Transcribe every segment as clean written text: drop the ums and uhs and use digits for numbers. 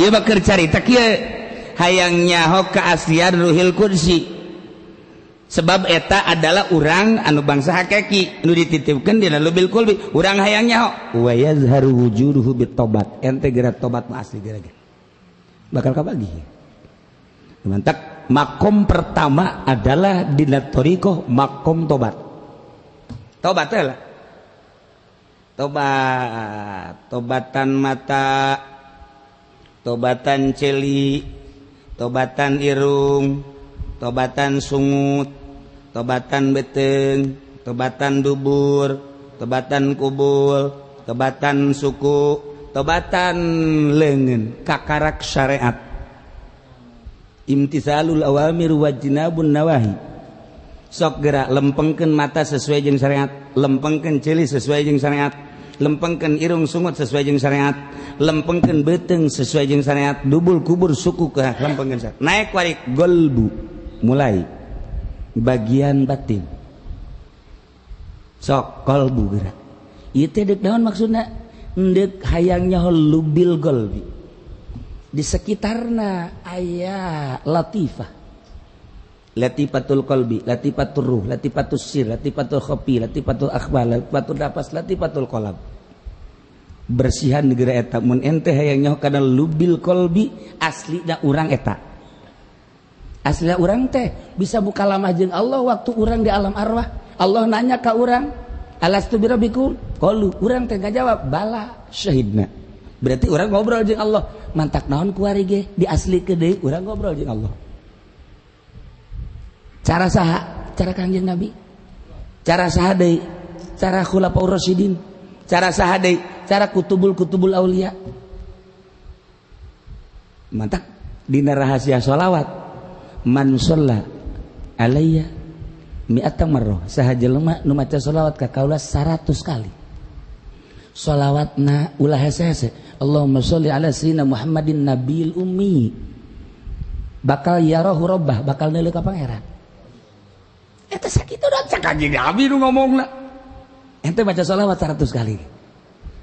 Ieu mah keur carita kieu hayang nyaho keaslian Ruhil Qudsi. Sebab eta adalah urang anu bangsa hakiki nu dititipkeun dina lubil qulbi. Urang hayang nyaho wa yazharu wujuduhu bitobat. Ente geura tobat mah asli geura. Bakal kabagi. Mantak makom pertama adalah dina thariqah makom tobat. Tobat teh lah. Tobat, tobatan mata, tobatan celi, tobatan irung, tobatan sungut, tobatan beteng, tobatan dubur, tobatan kubul, tobatan suku, tobatan leungeun, kakarak syariat. Imtisalul awamir wajnabun nawahi. Sok gerak lempengkeun mata sesuai jeung syariat, lempengkeun ceuli sesuai jeung syariat, lempengkeun irung sungut sesuai jeung syariat, lempengkeun beuteung sesuai jeung syariat, dubul kubur suku ke lempengkeun syariat. Naik warik golbu mulai bagian batin. Sok kolbu gerak. Ieu teh deuk naon maksudna? Deuk hayang nyaho lubil golbi. Di sekitarna aya latifah. Latifatul qalbi, latifatul ruh, latifatul sir, latifatul khafi, latifatul akhbar, latifatul nafas, latifatul qalb. Bersihan negara eta mun ente hayang nyaho kana lubil qalbi aslina urang eta. Aslina urang teh bisa buka lamah jeung Allah waktu urang di alam arwah. Allah nanya ka urang, alastu birabbikum? Qalu, urang teh ngajawab, bala syahidna. Berarti urang ngobrol jeung Allah. Mantak naon kuari ge diaslikeun deui urang ngobrol jeung Allah. Cara saha? Cara Kangjeng Nabi. Cara saha deui? Cara Khulafaur Rasyidin. Cara saha deui? Cara kutubul-kutubul aulia. Mantak dina rahasia sholawat man sholla alayya mi'ata marrah, saha jelema nu maca sholawat ka kaula 100 kali. Sholawatna ulah hese-hese. Allahumma sholli ala sayyidina Muhammadin nabil ummi. Bakal yarahu rabbah, bakal neuleuh ka pangeran. Eta sakitu da cak Kanjeng Nabi nu ngomongna. Ente baca sholawat 100 kali.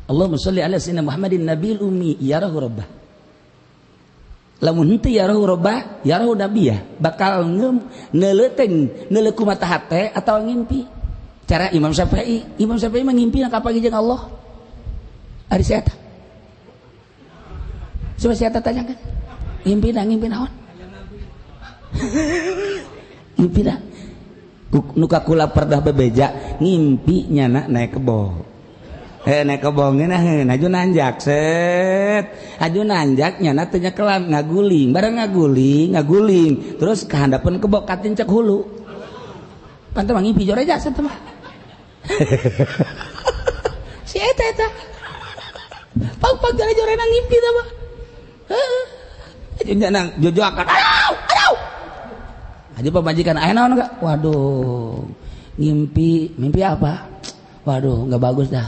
Allahumma sholli ala sayyidina Muhammadin nabil ummi yarahu rabbah. Lamun henteu yarahu rabbah, yarahu nabiyah, bakal neuleuteng, neuleuh ku mata hate atawa ngimpi. Cara Imam Syafi'i, Imam Syafi'i mah ngimpi ka jeung Allah. Ari si eta. Coba si eta tanyakeun. Ngimpi na ngimpi naon? Ngimpi na nu kakula perdah bebeja ngimpi nyana naik kebo. Naik kebo ngeunaheun aju nanjak set. Aju nanjak nyana teh nyekelan ngaguling, bareng ngaguling, ngaguling terus kahandapeun kebo katincek hulu. Pantes mah ngimpi joreja set mah. Si eta eta. Pang-pang jore-jorena ngimpi teh mah. Heeh. Aju nyana jojoakan. Aduh, aduh. Aja pemajikan aya naon enggak? Waduh, ngimpi, mimpi apa? Waduh, enggak bagus dah.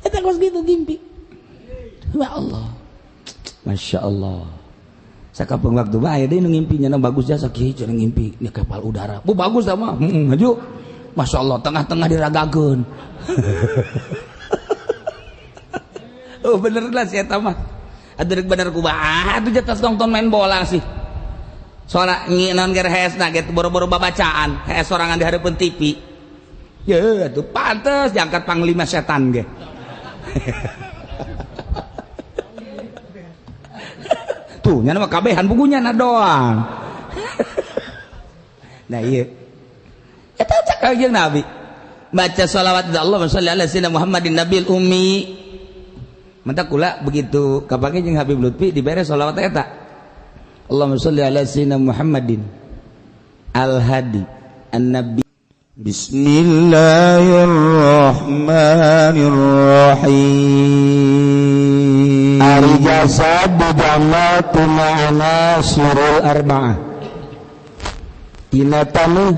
Eta kos gitu ngimpi. Ya Allah. Masya Allah. Sakapeung waktu mah aya deui nu ngimpi nya bagus jasa kieu cenah ngimpi nya kapal udara. Bu bagus dah mah. Heeh, maju. Masya Allah, tengah-tengah diragakeun. Oh bener lah si eta mah. Atuh deuk bener kumaha atuh jetas nonton main bola sih. Soalnya nginon ger hesna gitu boro-boro babacaan, hes sorangan di hareupeun TV. Ye atuh pantes diangkat panglima setan ge. Tuh nya mah kabehan bukunya na doang. Nah ieu. Eta cak kanjeng Nabi. Baca sholawat Allahumma sholli ala sayyidina Muhammadin nabil ummi. Mata kula begitu kapake jeung Habib Lutfi dibere sholawat eta. Allahumma sholli ala sayyidina Muhammadin al-hadi an-nabi. Bismillahirrahmanirrahim. Ari jasad dijamatu ma'ana surul arba'ah. Tina taneuh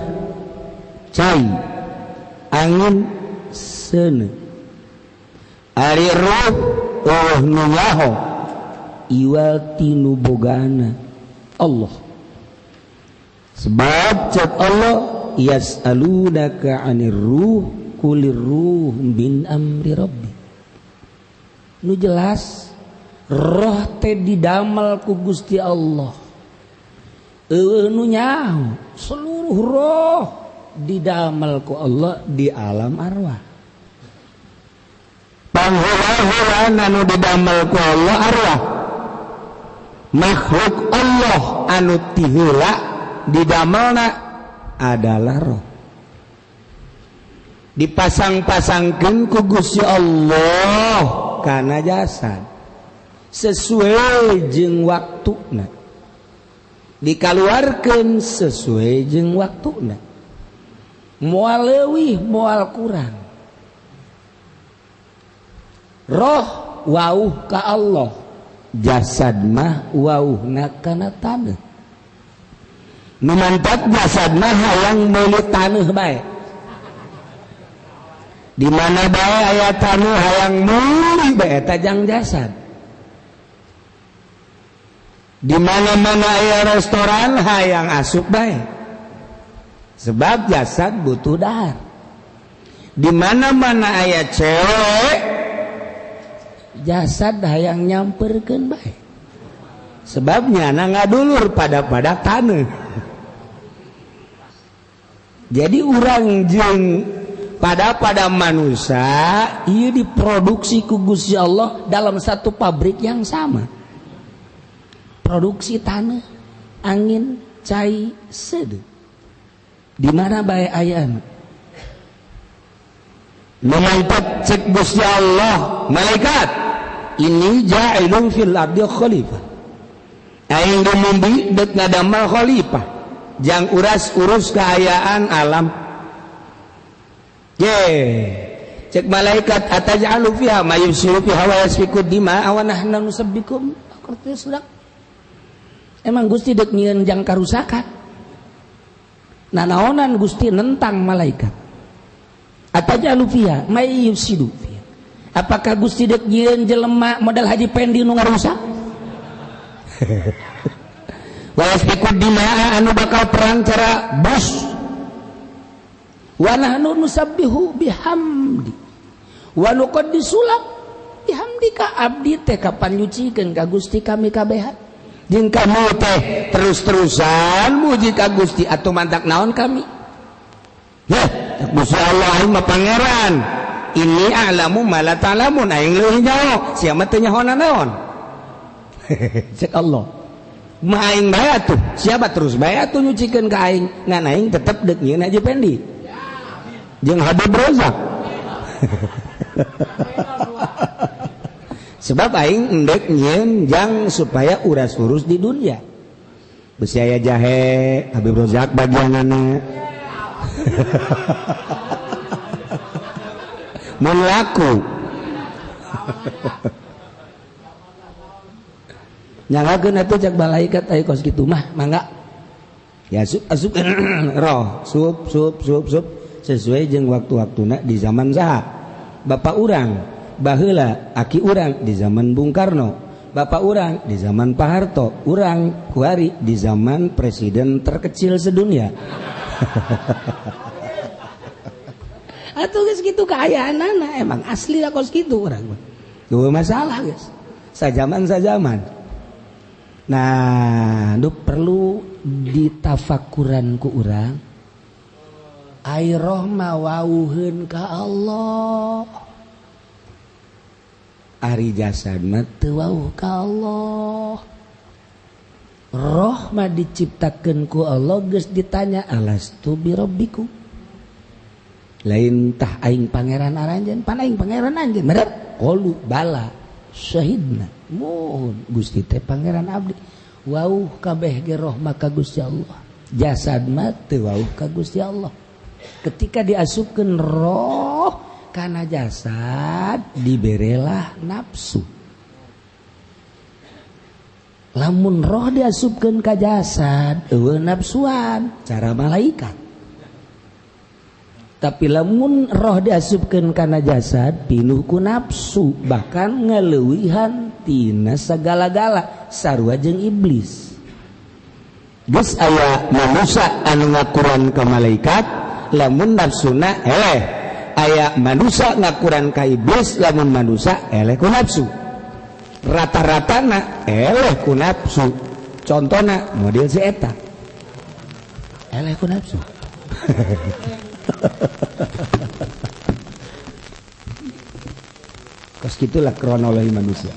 cai angin seuneu. Ari ruh eueuh nu nyaho iwal tinu bogana Allah. Sebab cek Allah yas'alunaka 'anir ruh kulir ruh bin amri rabbi. Nu jelas Roh teh didamel ku Gusti Allah. Eueuh nu nyaho seluruh roh didamel ku Allah di alam arwah. Pangheula-heula anu didamel ku Allah arwah. Makhluk Allah anu ti heula didamelna adalah roh. Dipasang-pasangkeun ku Gusti Allah kana jasad sesuai jeung waktuna, dikaluarkeun sesuai jeung waktuna, moal leuwih moal kurang. Roh wauh ka Allah, jasad mah wauhna kana taneuh. Nu mantap jasad mah hayang meuli taneuh bae. Di mana bae aya taneuh hayang meuli bae eta jang jasad. Di mana-mana aya restoran hayang asup bae. Sebab jasad butuh dahar. Di mana-mana aya cewek jasad hayang nyamperkeun bae. Sebabnya na ngadulur pada taneuh. Jadi urang jeung pada manusia ieu diproduksi ku Gusti Allah dalam satu pabrik yang sama. Produksi tanah, angin, cai, seduh. Di mana bae ayana? Memantap cek Gusti Allah, malaikat, ini ja'ilun fil ardi khalifah. Aing dumumbi deuk ngadamel khalifah. Jang uras-urus kaayaan alam. Ye, cek malaikat ataj'alu fiha ma yufsidu fiha wa yasfiku dima wa nahnu nusabbikum. Emang Gusti dek nyieun jang karusakan. Nanaonan Gusti nentang malaikat. Ataj'alu fiha may yufsidu fiha. Apakah Gusti dek nyieun jelema modal Haji Pendi nu ngarusak? Wa yasfiku dima anu bakal perang cara bos. Wa nahnu nusabbihu bihamdi wa nuqaddisu lak bihamdika. Abdi teh kapan nyucikeun ka Gusti kami kabehan. Jeung kamu teh terus-terusan muji ka Gusti atuh mantak naon kami. Heh, Gusti Allah aing mah pangeran. Ini a'lamu ma la ta'lamun, aing leuwih nyaho, sia mah teu nyaho naon. Cek Allah. Mah aing bae atuh, siapa terus bae atuh nyucikeun ka aing, ngan aing tetep deuk nyieun Haji Pendi. Jeung Habib Rozak. Sebab aing endek nyieun jang supaya uras-urus di dunia. Besi aya jahe, Habib Rozak bagianana. Mun laku. Nyalakeun atuh cak malaikat aya kos kitu mah, mangga. Ya asup asup roh, sup sup sup sup sesuai jeung waktu-waktuna di zaman saha. Bapak urang baheula aki urang di zaman Bung Karno, bapak urang di zaman Pak Harto, urang kuari di zaman presiden terkecil sedunia. Atuh geus kitu kaayaanana, emang asli lah kos kitu urang mah. Dua masalah guys. Sajaman-sajaman. Nah, du perlu ditafakuran ku urang. Ai roh mah wauheun ka Allah. Ari jasad mah teu wauh ka Allah. Roh mah diciptakeun ku Allah geus ditanya alastu birabbikum. Lain tah aing pangeran aranjeun, pan aing pangeran anjeun. Bener? Qalu bala syahidna. Mohon Gusti teh pangeran abdi. Wauh kabeh ge roh mah ka Gusti Allah. Jasad mah teu wauh ka Gusti Allah. Ketika diasupkeun roh kana jasad diberelah nafsu. Lamun roh diasupkeun ka jasad eueuh nafsuan cara malaikat. Tapi lamun roh diasupkeun kana jasad pinuh ku nafsu, bahkan ngaleuwihan tina sagala-gala sarua jeung iblis. Geus aya manusia anu ngakuran ka malaikat lamun nafsuna eleh, aya manusia ngakuran ka iblis lamun manusia eleh ku nafsu. Rata-ratana eleh ku nafsu. Contohna model si eta. Eleh ku nafsu. Kos gitulah kronologi manusia.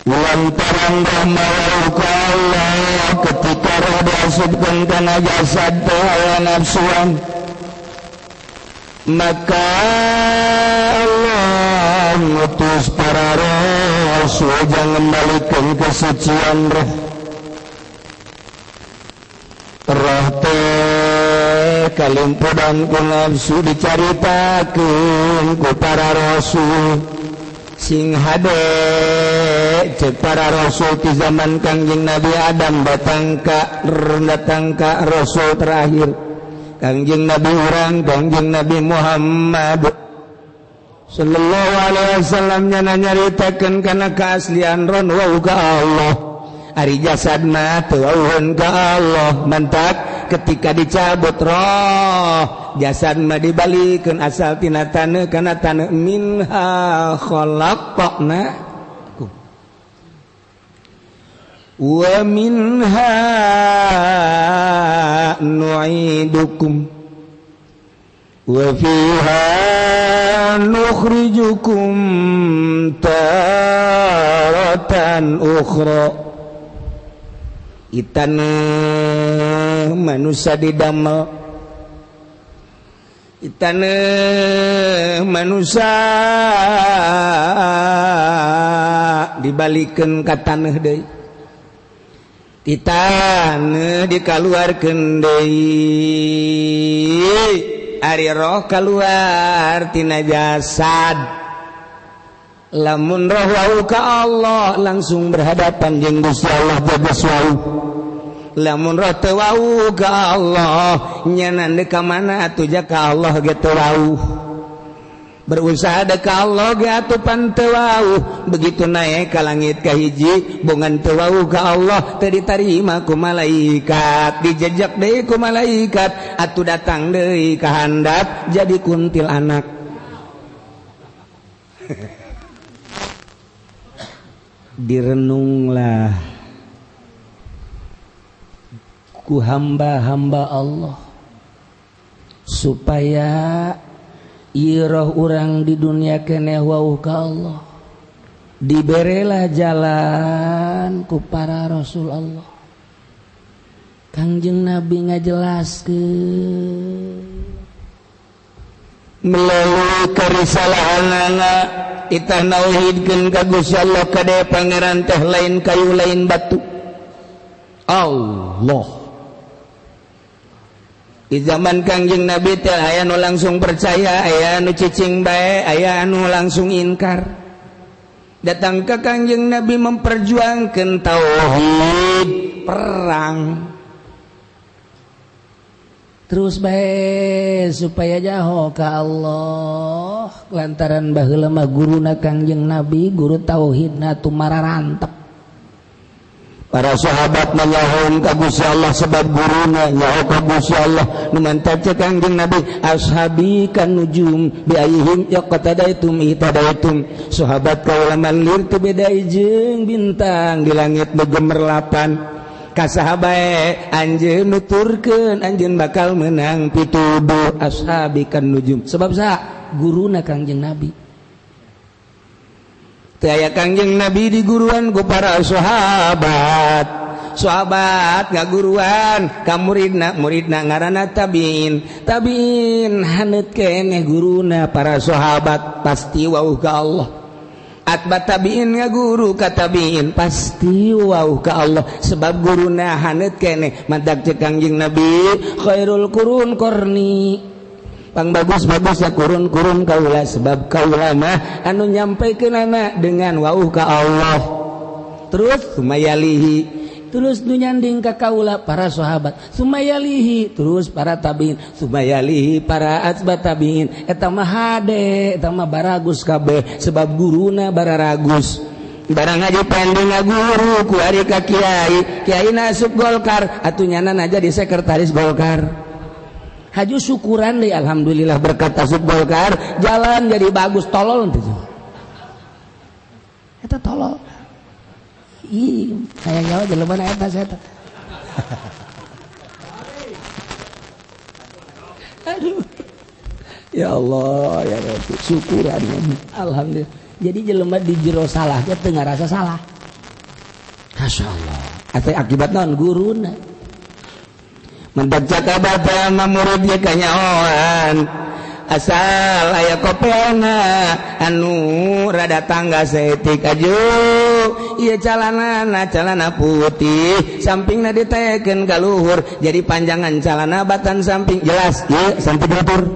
Lantaran rahmat Allah ketika roh diasupkan kana jasad teh aya nafsuan, maka Allah ngutus para rasul jangan mengembalikan kesucian roh. Roh teh kalimpudan ku nafsu dicaritakeun ku para rasul sing hade cek para rasul di zaman Kangjeng Nabi Adam datang ka rasul terakhir Kangjeng Nabi urang Kangjeng Nabi Muhammad sallallahu alaihi wasallam nyana nyaritakeun kana keaslian ron wau ka Allah. Ari jasad mah teu wauheun ka Allah, mantak ketika dicabut roh jasad mah dibalikeun asal tina taneuh kana taneuh, minha khalaqnakum wa minha nu'idukum wa fiha nukhrijukum taratan ukhra. Itaneuh manusia didamel, itaneuh manusia dibalikeun ka taneuh deui, ti taneuh dikaluarkeun deui. Ari roh kaluar tina jasad. Lamun roh wau ka Allah langsung berhadapan jeung Gusti Allah jagas wau. Lamun roh teu wau ka Allah nyanan deuk ka mana atuh ja ka Allah ge teu wau. Berusaha deuk ka Allah ge atuh pan teu wau. Begitu naik ka langit ka hiji bongan teu wau ka Allah teu ditarima ku malaikat, dijejak deui ku malaikat atuh datang deui ka handap jadi kuntil anak. Direnunglah ku hamba-hamba Allah supaya iroh urang di dunia keneh wau ka Allah. Diberelah jalan ku para rasul Allah. Kangjeng Nabi ngajelaskeun melalui kerisalahanana itah nauhidkeun ka Gusti Allah kade pangeran teh lain kayu lain batu Allah. Di zaman Kangjeng Nabi teh aya nu langsung percaya, aya nu cicing bae, aya anu langsung inkar. Datang ke Kangjeng Nabi memperjuangkan tauhid, perang terus bae supaya jaho ka Allah. Lantaran baheula mah guruna Kangjeng Nabi guru tauhidna tumararantep. Para sahabat menyahoun ka Gusti Allah sebab guruna nyaho ka Gusti Allah. Nu mantap cek Kangjeng Nabi ashabi kan nujum bi ayyihim yaqtadaitum ihtadaitum. Sahabat kaula malir teu beda jeung bintang di langit nu gemerlapan. Ka sahabae anjeun nuturkeun anjeun bakal menang pituduh ashabi kan nujum. Sebab saha guruna Kangjeng Nabi. Teu aya Kangjeng Nabi diguruan ku para sahabat. Sahabat ngaguruan ka muridna, muridna ngaranna tabiin. Tabiin haneut keneh guruna para sahabat pasti wauh ka Allah. Atba tabiin ngaguru ka tabiin pasti wauh ka Allah sebab guruna haneut keneh. Mantak cek Kangjeng Nabi khairul qurun qarni. Pang bagus-bagusnya kurun-kurun kaula sebab kaula mah anu nyampaikeunana dengan wauh ka Allah. Terus sumayalihi, terus nu nyanding ka kaula para sahabat, sumayalihi terus para tabiin, sumayalihi para atba tabiin. Eta mah hade, eta mah baragus kabeh sebab guruna bararagus. Barang aja pending ngaguru ku ari ka kiai, kiai asup Golkar atuh nyana aja di sekretaris Golkar. Haju syukuran deui alhamdulillah berkat asup Golkar jalan jadi bagus tolol teh. Eta tolol. Ih, hayang nyawa jelema na eta saya. Aduh. Ya Allah, ya Rabbi, syukuran alhamdulillah. Jadi jelema di jero salah teh teu ngarasa salah. Masyaallah. Atau akibat naon guruna. Mendak cakabata murid ye kanyahoan asal aya kopena anu rada tangga saeutik aju ieu calanana calana putih sampingna ditekeun ka luhur jadi panjangan calana batan samping jelas ieu samping batur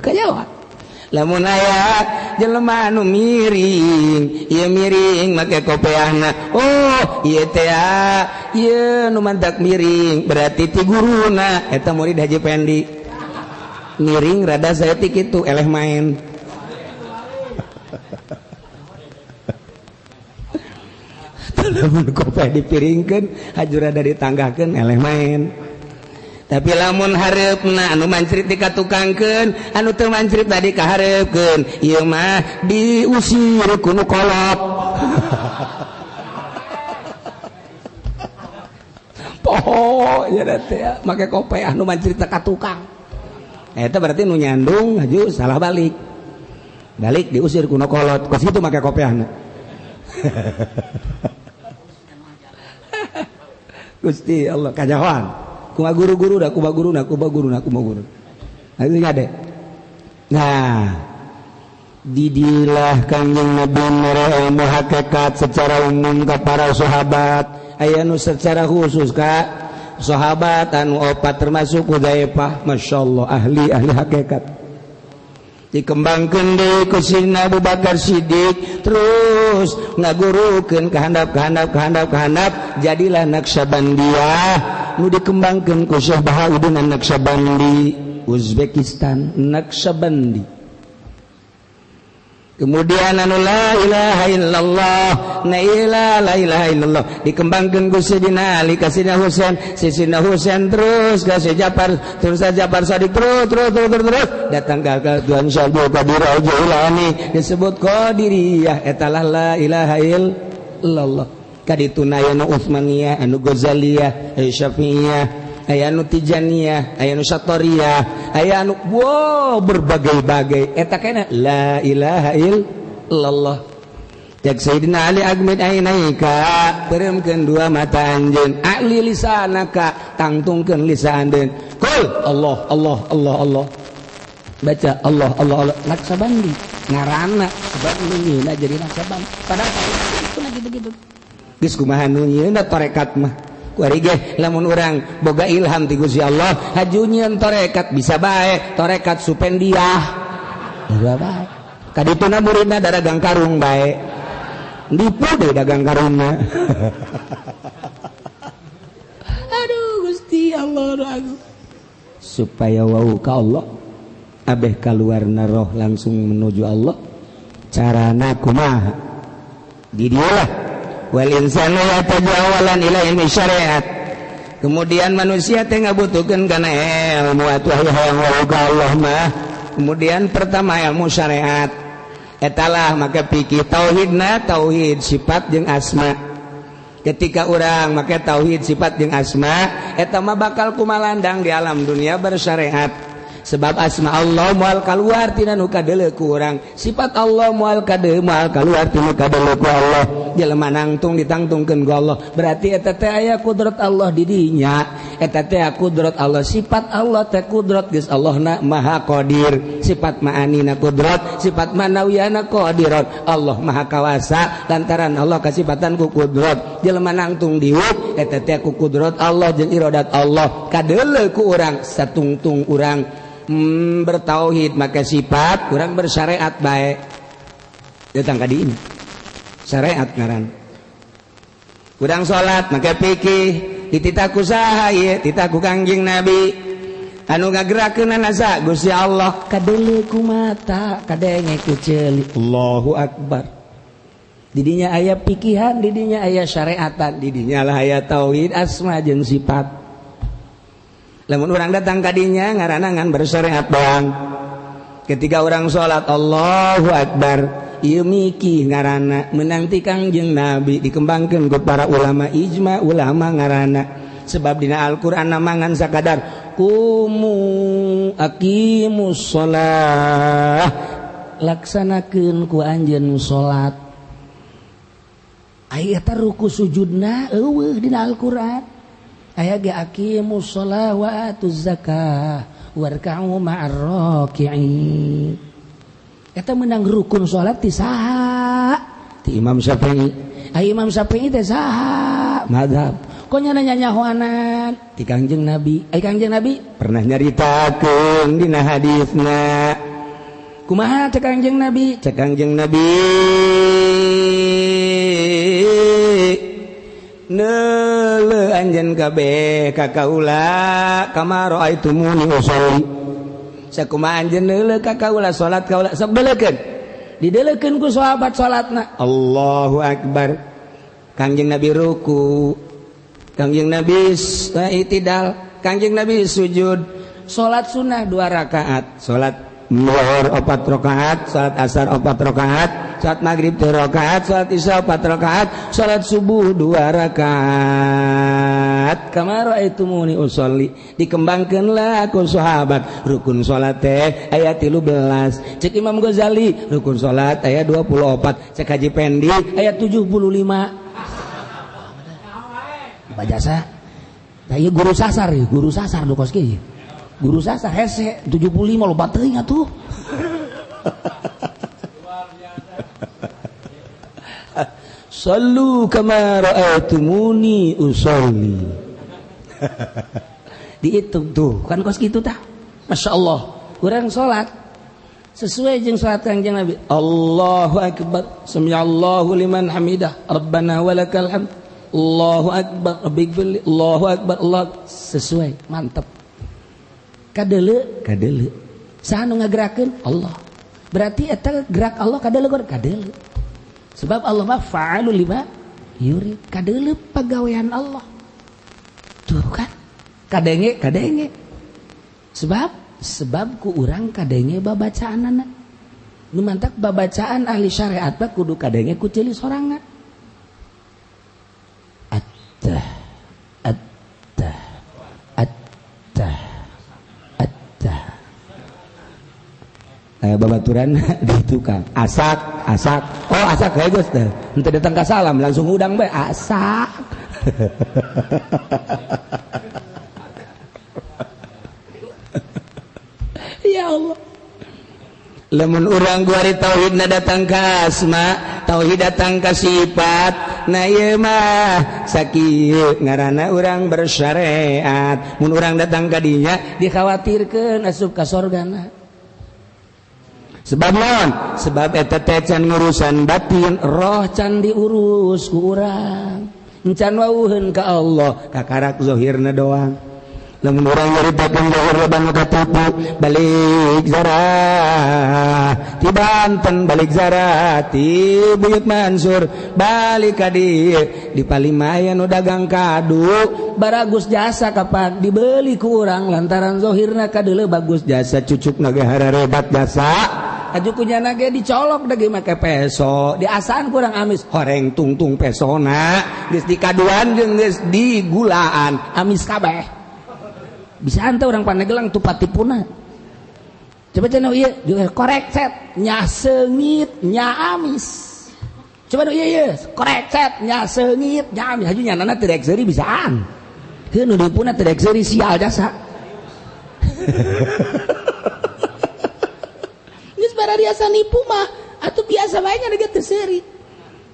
kanyahoan lamun aya jelema anu miring ieu miring make kopeahna oh ieu teh ieu nu mantak miring berarti ti guruna eta murid Haji Pendi miring rada saeutik kitu eleh main lamun kopeah dipiringkeun haju rada ditanggahkeun eleh main. Tapi lamun hareupna anu mancrit dikatukangkeun anu teu mancrit tadi kahareupkeun ieu mah diusir ku nu kolot. Poho nya teh make kopeah anu mancrit ka tukang. Eta berarti nu nyandung haju salah balik. Balik diusir ku nu kolot kos kitu make kopeahna. Gusti Allah kajahoan. Kuma guru-guru dah, kuma guru, nah kuma guru, nah kuma guru. Nah itu ngade. Nah, didilah Kangjeng Nabi mere ilmu hakikat secara umum ke para sahabat. Aya nu secara khusus ka sahabat anu opat termasuk Hudzaifah, masyaallah ahli hakikat. Dikembangkeun deui ku Sayyidina Abu Bakar Siddiq, terus ngagurukeun ka handap ka handap ka handap ka handap, jadilah Naqsyabandiyah. Nu dikembangkan ku Syekh Bahauddin Naqsyabandi Uzbekistan Naqsyabandi. Kemudian anu la ilaha illallah na la ilaha illallah dikembangkan ku Sayyidina Ali ka Sayyidina Husain, Sayyidina Husain terus ka Syekh Ja'far, terus Ja'far Shadiq terus terus terus terus datang ka Tuhan Syekh Abdul Qadir Al-Jailani disebut Qadiriyah eta lah la ilaha illallah. Kadituna aya nu Utsmaniyah, anu Ghazaliyah, aya Syafi'iyah, aya anu Tijaniyah, aya anu Satoriyah, aya anu wow berbagai-bagai eta kana la ilaha illallah. Cek Sayyidina Ali agmid ainaika peureumkeun dua mata anjeun, ali lisanaka tangtungkeun lisan anjeun. Qul Allah Allah Allah Allah. Baca Allah Allah Allah Naqsyabandi ngaranna sebab nu jadi Naqsyabandi padahal itu lagi begitu. Geus kumaha nu nyieun tarekat mah kuari ge lamun urang boga ilham ti Gusti Allah haju nyieun tarekat bisa bae tarekat Supendiah bisa bae kadituna muridna dagang karung bae nipu deui dagang karungna. Aduh Gusti Allah aku supaya wau ka Allah abeh kaluarna roh langsung menuju Allah carana kumaha di dieulah. Wal insanu yatajawalan ila ilmi syariat. Kemudian manusia teh ngabutuhkeun kana ilmu atuh hayang wau ka Allah mah. Kemudian pertama ilmu syariat. Etalah maka pikir tauhidna tauhid sifat jeung asma. Ketika urang make tauhid sifat jeung asma, eta mah bakal kumalandang di alam dunia bersyariat. Sebab asma Allah moal kaluar tina nu kadeuleu ku urang, sifat Allah moal kadeuleu moal kaluar tina nu kadeuleu ku Allah. Jelema nangtung ditangtungkeun ku Allah, berarti eta teh aya kudrat Allah di dinya, eta teh kudrat Allah, sifat Allah teh kudrat geus Allahna Maha Qadir, sifat ma'anina kudrat, sifat manawiyana qadirat. Allah Maha Kawasa lantaran Allah kasifatan ku kudrat. Jelema nangtung diuk eta teh ku kudrat Allah jeung iradat Allah kadeuleu ku urang satungtung urang bertauhid maka sifat kurang bersyariat baik datang ka dieu syariat ngaran kurang salat maka fikih dititah ku saha ieu titah ku Kangjeng Nabi anu ngagerakeunana sa Gusti Allah kadeuleu ku mata kadenge ku ceuli Allahu akbar. Didinya aya pikihan, didinya aya syariatan, didinya lah aya tauhid asma jeung sifat. Lamun urang datang kadinya ngaranna ngan bersyariat doang. Ketika orang salat Allahu Akbar, ieu mikih ngaranna menang ti Kangjeng Nabi dikembangkeun ku para ulama ijma ulama ngaranna. Sebab dina Al-Qur'an namangan sakadar kumu aqimus shalah, laksanakeun ku anjeun salat. Aya eta ruku sujudna eueuh dina Al-Qur'an. Aya ge aqimus shalah wa atuz zakah warka'u ma'ar raki'in. Eta menang rukun salat ti saha? Ti Imam Syafi'i. Ai Imam Syafi'i teh saha? Mazhab. Kok nya nyahoanan ti Kangjeng Nabi. Ai Kangjeng Nabi pernah nyaritakeun dina hadisna. Kumaha cek Kangjeng Nabi? Cek Kangjeng Nabi neuleuh anjeun kabeh ka kaula kama raaitumuni usolli. Sakumaha anjeun neuleuh ka kaula salat kaula sok deleukeun. Dideleukeun ku sahabat salatna. Allahu akbar. Kangjeng Nabi ruku, Kangjeng Nabi itidal, Kangjeng Nabi sujud. Salat sunnah 2 rakaat, salat zuhur 4 rakaat, salat asar 4 rakaat, salat maghrib 2 rakaat, salat isya 4 rakaat, salat subuh 2 rakaat. Kama raaitumuni usolli. Dikembangkeunlah ku sahabat rukun salat teh aya 13. Cek Imam Ghazali rukun salat aya 24, cek Haji Pendi aya 75. Bajasa. Tah ieu guru sasar, guru sasar nu kos kieu. Guru sasar hese 75 loba teuing atuh. Sallu kama ra'aitumuni usolli. Dihitung tuh kan kos kitu tah. Masya Allah. Urang salat sesuai jeung salat Kangjeng Nabi. Allahu akbar. Sami'allahu liman hamidah. Rabbana walakal hamd. Allahu akbar. Rabbighfirli. Allahu akbar. Allah sesuai, mantap. Kadeuleu, kadeuleu. Saha nu ngagerakeun? Allah. Berarti eta gerak Allah kadeuleu kadeuleu. Sebab Allah mah fa'alul lima yurid. Kadeuleu pagawean Allah. Tuh kan? Kadenge, kadenge. Sebab ku urang kadenge babacaanana. Nu mantak babacaan ahli syariat mah kudu kadenge ku ceuli sorangan. Attah attah attah attah. Babaturan di tukang asak asak, oh asak kayak geus teh henteu datang ka salam langsung udang bae asak. Ya Allah, lamun urang guari tauhidna datang ka asma, tauhid datang ka sifat, nah ieu mah sakieu ngaranna urang bersyariat. Mun urang datang ka dinya dikhawatirkeun asup ka sorgana. Sebab naon? Sebab eta teh can ngurusan batin, roh can diurus ku urang. Encan wauheun ka Allah, kakarak zahirna doang. Lamun urang nyaritakeun zahir loba nu katipu, balik zarah ti Banten, balik zarah ti Buyut Mansur, balik ka dieu di Palimayan nu dagang kadu, baragus jasa kapan dibeli ku urang lantaran zahirna kadeuleu bagus jasa, cucukna ge harerebat jasa. Aju kunyana ge dicolok dage make peso, diasaan kurang amis, horeng tungtung pesona, geus dikaduan jeung geus digulaan, amis kabeh. Bisa ante orang Pandeglang tuh patipuna. Coba cenah ieu juga korek set nya seungit nya amis. Coba nu ieu ieu korek set nya seungit nya amis, haju nyanana teu rek seuri bisaan. Heuh nu dipuna teu rek seuri sial jasa. Geus barariasa nipu mah atuh biasa bae nya teu seuri.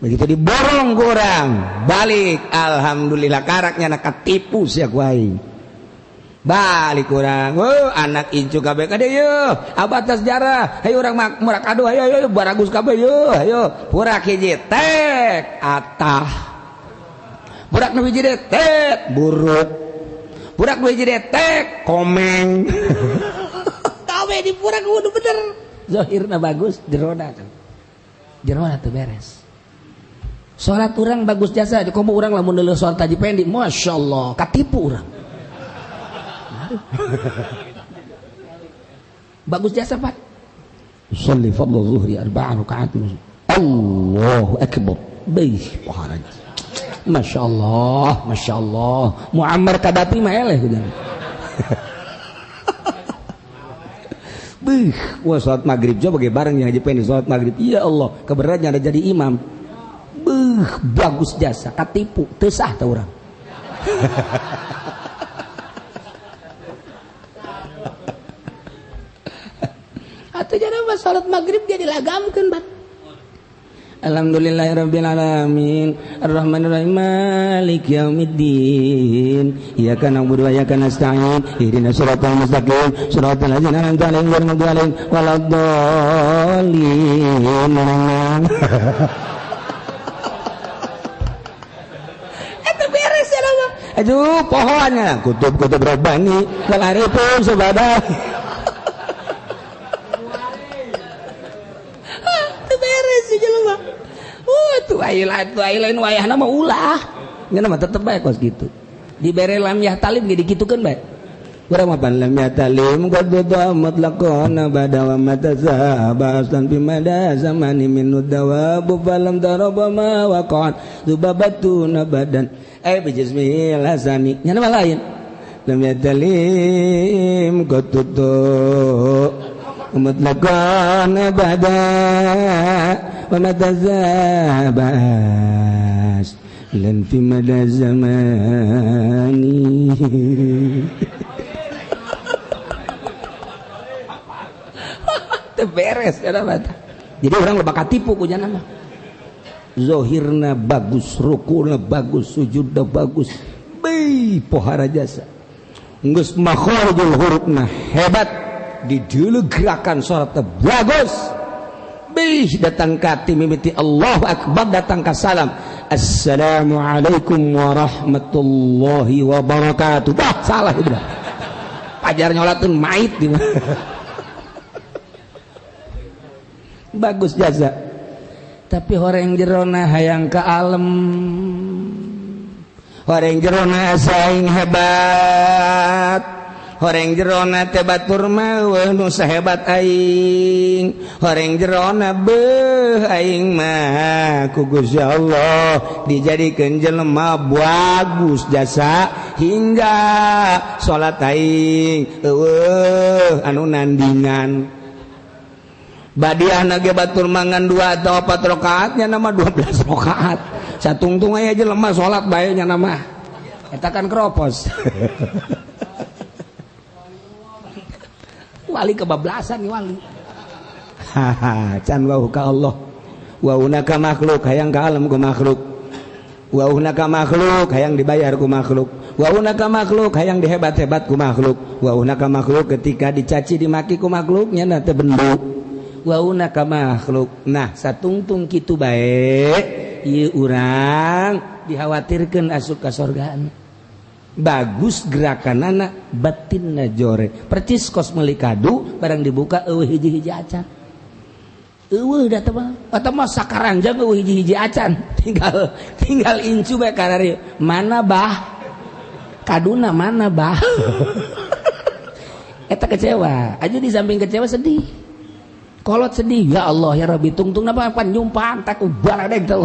Begitu diborong ku urang, balik alhamdulillah karaknya na katipu sia ku aing. Balik kurang, oh, anak incu kabeh kade yeuh, abah sejarah, hayu urang murak aduh, hayu hayu baragus kabeh yeuh, hayu purak hiji tek atah, purak nu hiji tek buruk, purak nu hiji tek komeng, kabeh di purak kudu bener, zahirna bagus, jerona teu beres. Salat urang bagus jasa, komo urang lamun deuleuh salat Haji Pendi, masyaallah, katipu urang. Bagus jasa Pak. Sholli fardhu zuhri arba'a rakaat. Allahu akbar. Baih paharaj. Masya Allah, Masya Allah. Muammar Gaddafi mah eleh gitu. Bih, wah salat maghrib coba bagi bareng yang aja pengen salat maghrib. Ya Allah, keberatnya ada jadi imam. Bih, bagus jasa, katipu, teu sah tah urang. Atuh jadi mah salat maghrib jadi lagamkeun bat. Alhamdulillahirabbil alamin arrahmanirrahim maliki yaumiddin iyyaka na'budu wa iyyaka nasta'in ihdinas siratal mustaqim siratal ladzina an'amta 'alaihim ghairil maghdubi 'alaihim waladdallin. Eta beres ya mah. Aduh pohoannya kutub-kutub rabbani wal arifun subhana. Tuh lain wayahna mah ulah. Nya mah tetep bae kos kitu. Dibere lam yahtalim ge dikitukeun bae. Urang mah pan lam yahtalim qad mutlaqana bada wa matazaba aslan bi mada zamani min dawabu falam daraba ma waqan zubabatuna badan ay bi jismil hasani. Nya mah lain. Lam yahtalim qad mutlaqana bada wa matazabas lan fi mada zamani. Teu beres kana mah. Jadi orang lebah katipu ku jana mah. Zohirna bagus, rukuna bagus, sujudna bagus. Beuh pohara jasa. Geus makharijul hurufna hebat, di dulu gerakan salatna bagus. Bih datang ka mimiti Allahu akbar datang ka salam assalamualaikum warahmatullahi wabarakatuh. Bah salah itu dah. Pajar nyolatun mait di bagus jasa. Tapi horeng jerona hayang ka alem. Horeng jerona saing hebat. Horeng jerona teh batur mah eueuh nu sahebat aing. Horeng jerona beuh aing mah ku Gusti Allah dijadikeun jelema bagus jasa hingga salat aing eueuh anu nandingan. Badiahna ge batur mangan 2 atau 4 rakaat nya nama 12 rakaat. Satungtung aya jelema salat bae nya nama. Eta kan keropos. Wali kebablasan nih wali. Haha, can wau ka Allah. Wauna ka makhluk, hayang ka alam ku makhluk. Wauna ka makhluk, hayang dibayar ku makhluk. Wauna ka makhluk, hayang dihebat-hebat ku makhluk. Wauna ka makhluk ketika dicaci dimaki ku makhluknya na teu bendu. Wauna ka makhluk. Nah, satungtung kitu bae ieu urang dikhawatirkeun asup ka sorgaan. Bagus gerakan anak batin najore percis kos meuli kadu barang dibuka eueuh hiji-hiji acan eueuh da teh mah atau mah sakaranjang eueuh hiji-hiji acan tinggal tinggal incu bae karari mana bah kaduna mana bah. Eta kecewa aja di samping kecewa sedih kolot sedih ya Allah ya Rabbi tungtung napa pan nyumpang tak baradeg teh.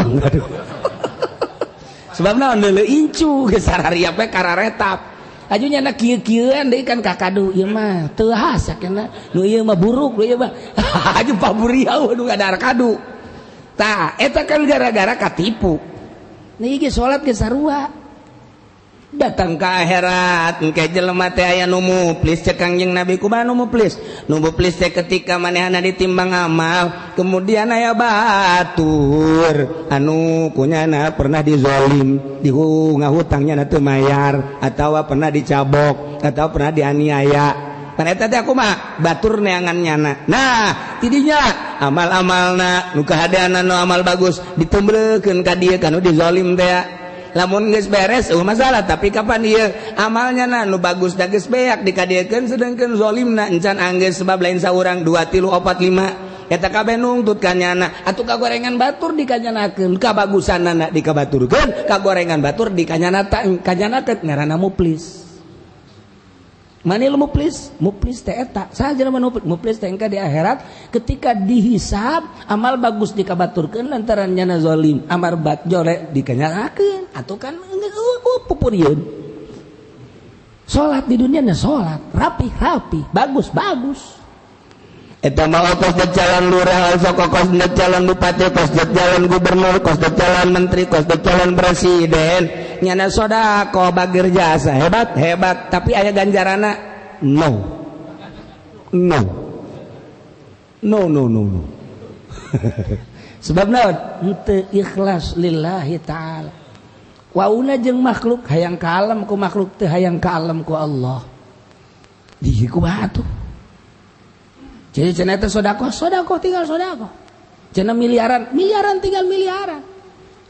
Sebab naon leuleuh incu geus sarariap we kararetap. Aju nyana kieu-kieuan deui kan ka kadu ieu mah teu khas sakena nu ieu mah buruk nu ieu mah aju paburiau nu ngadar kadu. Tah eta kan gara-gara katipu. Nih ge salat ge sarua. Datang ke akhirat engke jelema teh aya nu muflis cek Kangjeng Nabi kumaha nu muflis? Nu muflis teh ketika manehna ditimbang amal kemudian aya batur anu kunyana pernah dizolim ngahutangnya na teu mayar atawa pernah dicabok atau pernah dianiaya. Kan eta teh kumaha batur neangan nyana. Nah tidinya amal-amalna nu kahadeana nu amal bagus ditemblekeun ka dieu kanu dizolim teh. Lamun geus beres eueuh masalah tapi kapan ieu amalnya na nu bagus da geus beak dikadiekeun sedengkeun zalimna encan anggeus sebab lain saurang 2 3 4 5 eta kabeh nungtut ka nyana atuh kagorengan batur dikanyanakeun kabagusanana dikabaturkeun kagorengan batur dikanyanakeun ngaranna muflis. Mana lu muflis? Muflis teh eta. Saha jelema muflis teh engka di akhirat ketika dihisab amal bagus dikabaturkeun lantaran nyana zalim, amal bat jore dikanyarakeun atuh kan pupurieun. Salat di dunia nya salat, rapi-rapi, bagus-bagus. Eta mah kos calon lurah, sok kos calon bupati, kos calon gubernur, kos calon menteri, kos calon presiden. Nyana sodako bagir jasa hebat hebat, tapi aya ganjarana no no no no no no. Sebab naon? Henteu ikhlas lillahi ta'ala. Wauna jeung makhluk hayang kalem ku makhluk teu hayang kalem ku Allah. Di kumaha atuh? Jadi cenah teh sodako, sodako tinggal sodako. Cenah miliaran, miliaran tinggal miliaran.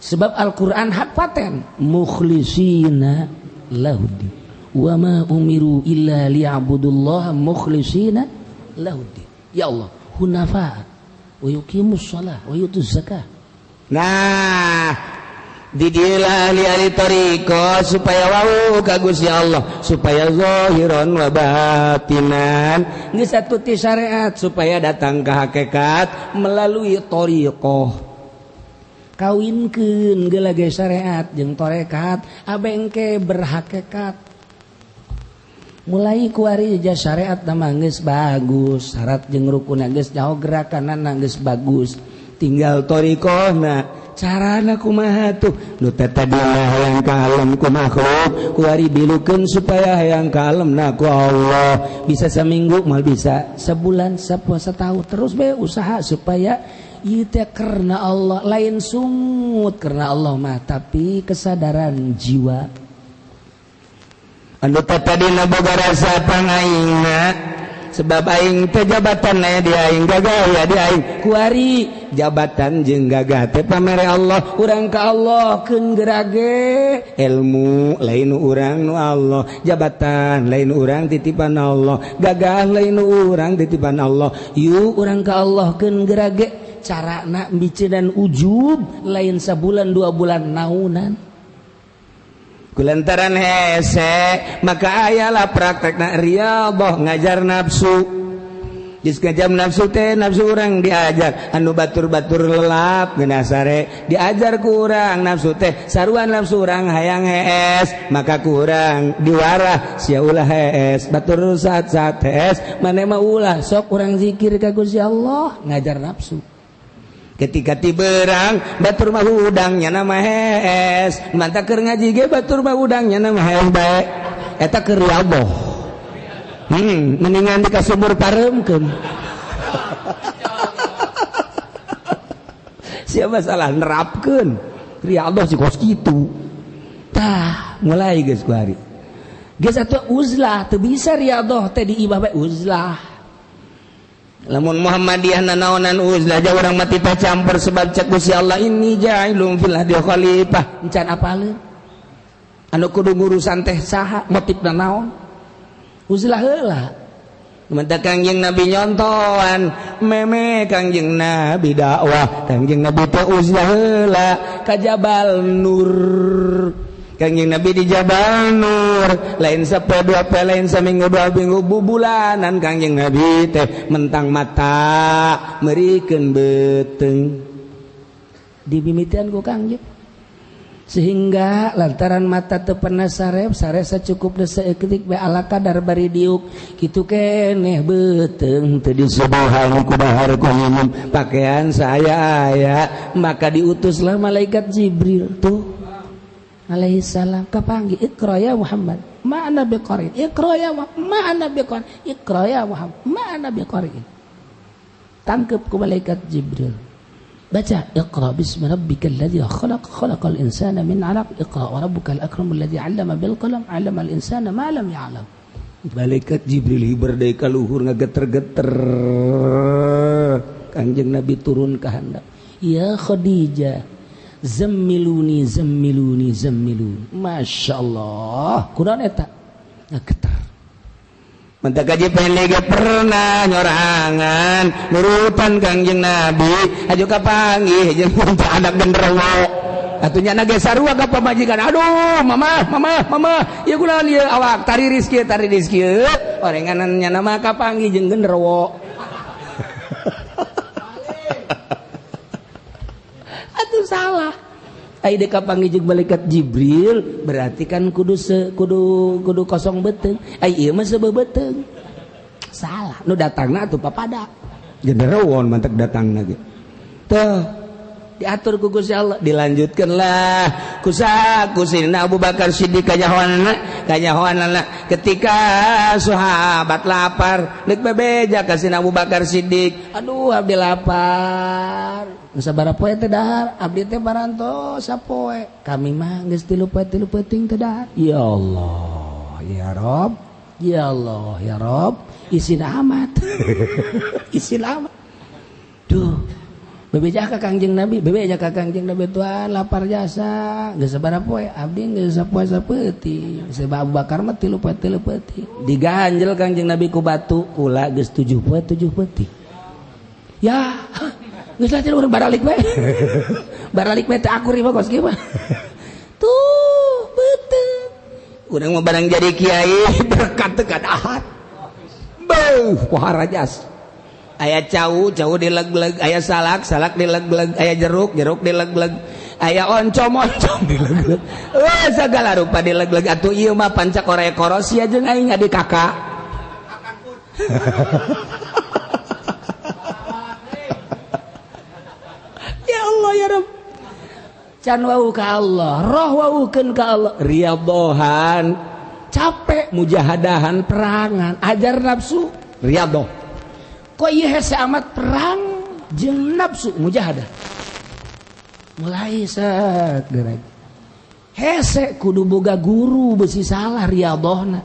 Sebab Al-Quran hak paten mukhlisina lahuddin wa ma umiru illa liya'budullaha mukhlisina lahuddin. Ya Allah, hunafa wa yuqimus shalah wa yutuz zakah. Nah, didilah ahli-ahli thariqah supaya wau ka Gusti Allah, supaya zahiran wa batinan. Geus satuti syariat supaya datang ke hakikat melalui thariqah. Kawinkeun geulage syariat jeung tarekat abengke berhakikat. Mulai kuari ja syariat mah geus bagus, syarat jeung rukun geus jauh gerakanna geus bagus, tinggal thariqahna. Carana kumaha tuh nu teh tadina hayang kalem ku makhluk kuari dilukeun supaya hayang kalemna ku Allah. Bisa seminggu mal bisa sebulan setahun terus bae usaha supaya ieu teh karena Allah, lain sungut karena Allah mah tapi kesadaran jiwa. Anu teh tadina boga rasa pangaingna sebab aing teh jabatan aya di aing gagah ya di aing kuari jabatan jeung gagah teh pamere Allah urang ka Allah keun gerage ilmu lain urang nu Allah, jabatan lain urang titipan Allah, gagah lain urang titipan Allah. Yuk urang ka Allah keun gerage carana dan ujub lain sabulan dua bulan naunan. Kulantaran hese maka ayalah praktekna riyadhah ngajar nafsu. Geus ngajam nafsu teh nafsu urang diajar anu batur-batur lelap geuna sare diajar ku urang nafsu teh saruan nafsu urang hayang hees maka kurang diwarah sia ulah hees batur saat-saat hees maneh mah ulah sok urang zikir ka Gusti Allah ngajar nafsu. Ketika tiberang batur mah hudang nyana mah hees mantap keur ngaji ge batur mah hudang nyana mah hees bae eta keur riyadhah. Mendingan di kasubur pareumkeun. Siapa salah nerapkeun riyadhah si kos kitu. Tah mulai geus ku hari geus atuh uzlah teu bisa riyadhah teh diibah bae uzlah. Lamun Muhammadiyah nanaonan uzlah jauh urang mati teh campur sebab cek Gusti Allah inni ja'ilun fil ardi khalifah. Encan apaleun anu kudu ngurusan teh saha motifna naon uzlah heula. Menta Kangjeng Nabi nyontoan meme Kangjeng Nabi dakwah Kangjeng Nabi teh uzlah heula ka Jabal Nur. Kangjeng Nabi di Jabal Nur lain sapoe dua poe lain saminggu dua minggu bubulanan Kangjeng Nabi teh mentang mata merikeun beuteung dibimitian ku Kangjeng sehingga lantaran mata teu pernah sarep sare sacukupna saeutik bae ala kadar bari diuk kitu keneh beuteung teu disubuhan ku dahar ku minum pakaian saya aya maka diutuslah malaikat Jibril tuh alaihi salam kapanggih iqra ya Muhammad ma ana biqari iqra ya ma ana biqari iqra ya Muhammad ma ana biqari. Tangkep ku malaikat Jibril baca iqra bismi rabbikal ladzi khalaq khalaqal insana min 'alaq iqra wa rabbukal akramul ladzi 'allama bil qalam 'allamal insana ma lam ya'lam. Malaikat Jibril hiber deui ka luhur ngageter-geter Kangjeng Nabi turun ka handap ya Khadijah zammiluni zammiluni zammiluni. Masya Allah kunaon eta ngageter. Mentak kaji pendek pernah nyorangan nurutan Kangjeng Nabi aju kapanggih jeung anak genderuwo. Atuh nya ge sarua ka pamajikan. Aduh, mama, mama, mama. Ieu kunaon ieu awak tariris kieu, tariris kieu. Orenganan nya mah kapanggih jeung genderuwo. Atuh salah. Ai deuk kapanggih jeung malaikat Jibril berarti kan kudu kudu kosong beuteung. Ai ieu mah seubeuh beuteung. Salah. Nu datangna atuh papada. Genderuwo mantek datangna ge. Teh diatur ku Gusti Allah, dilanjutkanlah ku Sayyidina Abu Bakar Siddiq kanyahoanana ketika sahabat lapar deuk bebeja ka Sayyidina Abu Bakar Siddiq, aduh abdi lapar, sabaraha poe teh dahar, abdi teh parantos sapoe, kami mah geus 3 poe 3 peuting teh dahar. Ya Allah ya Rob, ya Allah ya Rob, isin amat. Isin amat. Duh, bebeja ka Kangjeng Nabi, bebeja ka Kangjeng Nabi, tuan lapar jasa, geus sabaraha poe, abdi geus sapoe sapeuting. Sebab Abu Bakar mah 3 poe 3 peuting. Diganjel Kangjeng Nabi ku batu, kula geus 7 poe 7 peuting. Ya, geus lah urang baralik we. Baralik we teh akur ieu kos kieu mah. Tuh, beuteung. Urang mah barang jadi kiai berkat teu ahad. Beuh, pohara jas. Aya cau, cau dileg-leg, aya salak, salak dileg-leg, aya jeruk, jeruk dileg-leg, aya oncom, oncom dileg-leg. Segala rupa dileg-leg atuh ieu mah pancak orek korosia jeung aing adik kakak. Ya Allah ya Rabb. Can wau ka Allah, roh waukeun ka Allah, riyadhohan, capek mujahadahan perangan, ajar nafsu, riyadhoh. Kok ieu hese amat perang jeung nafsu mujahadah. Mulai set gerek. Hese kudu boga guru besi salah riyadhohna.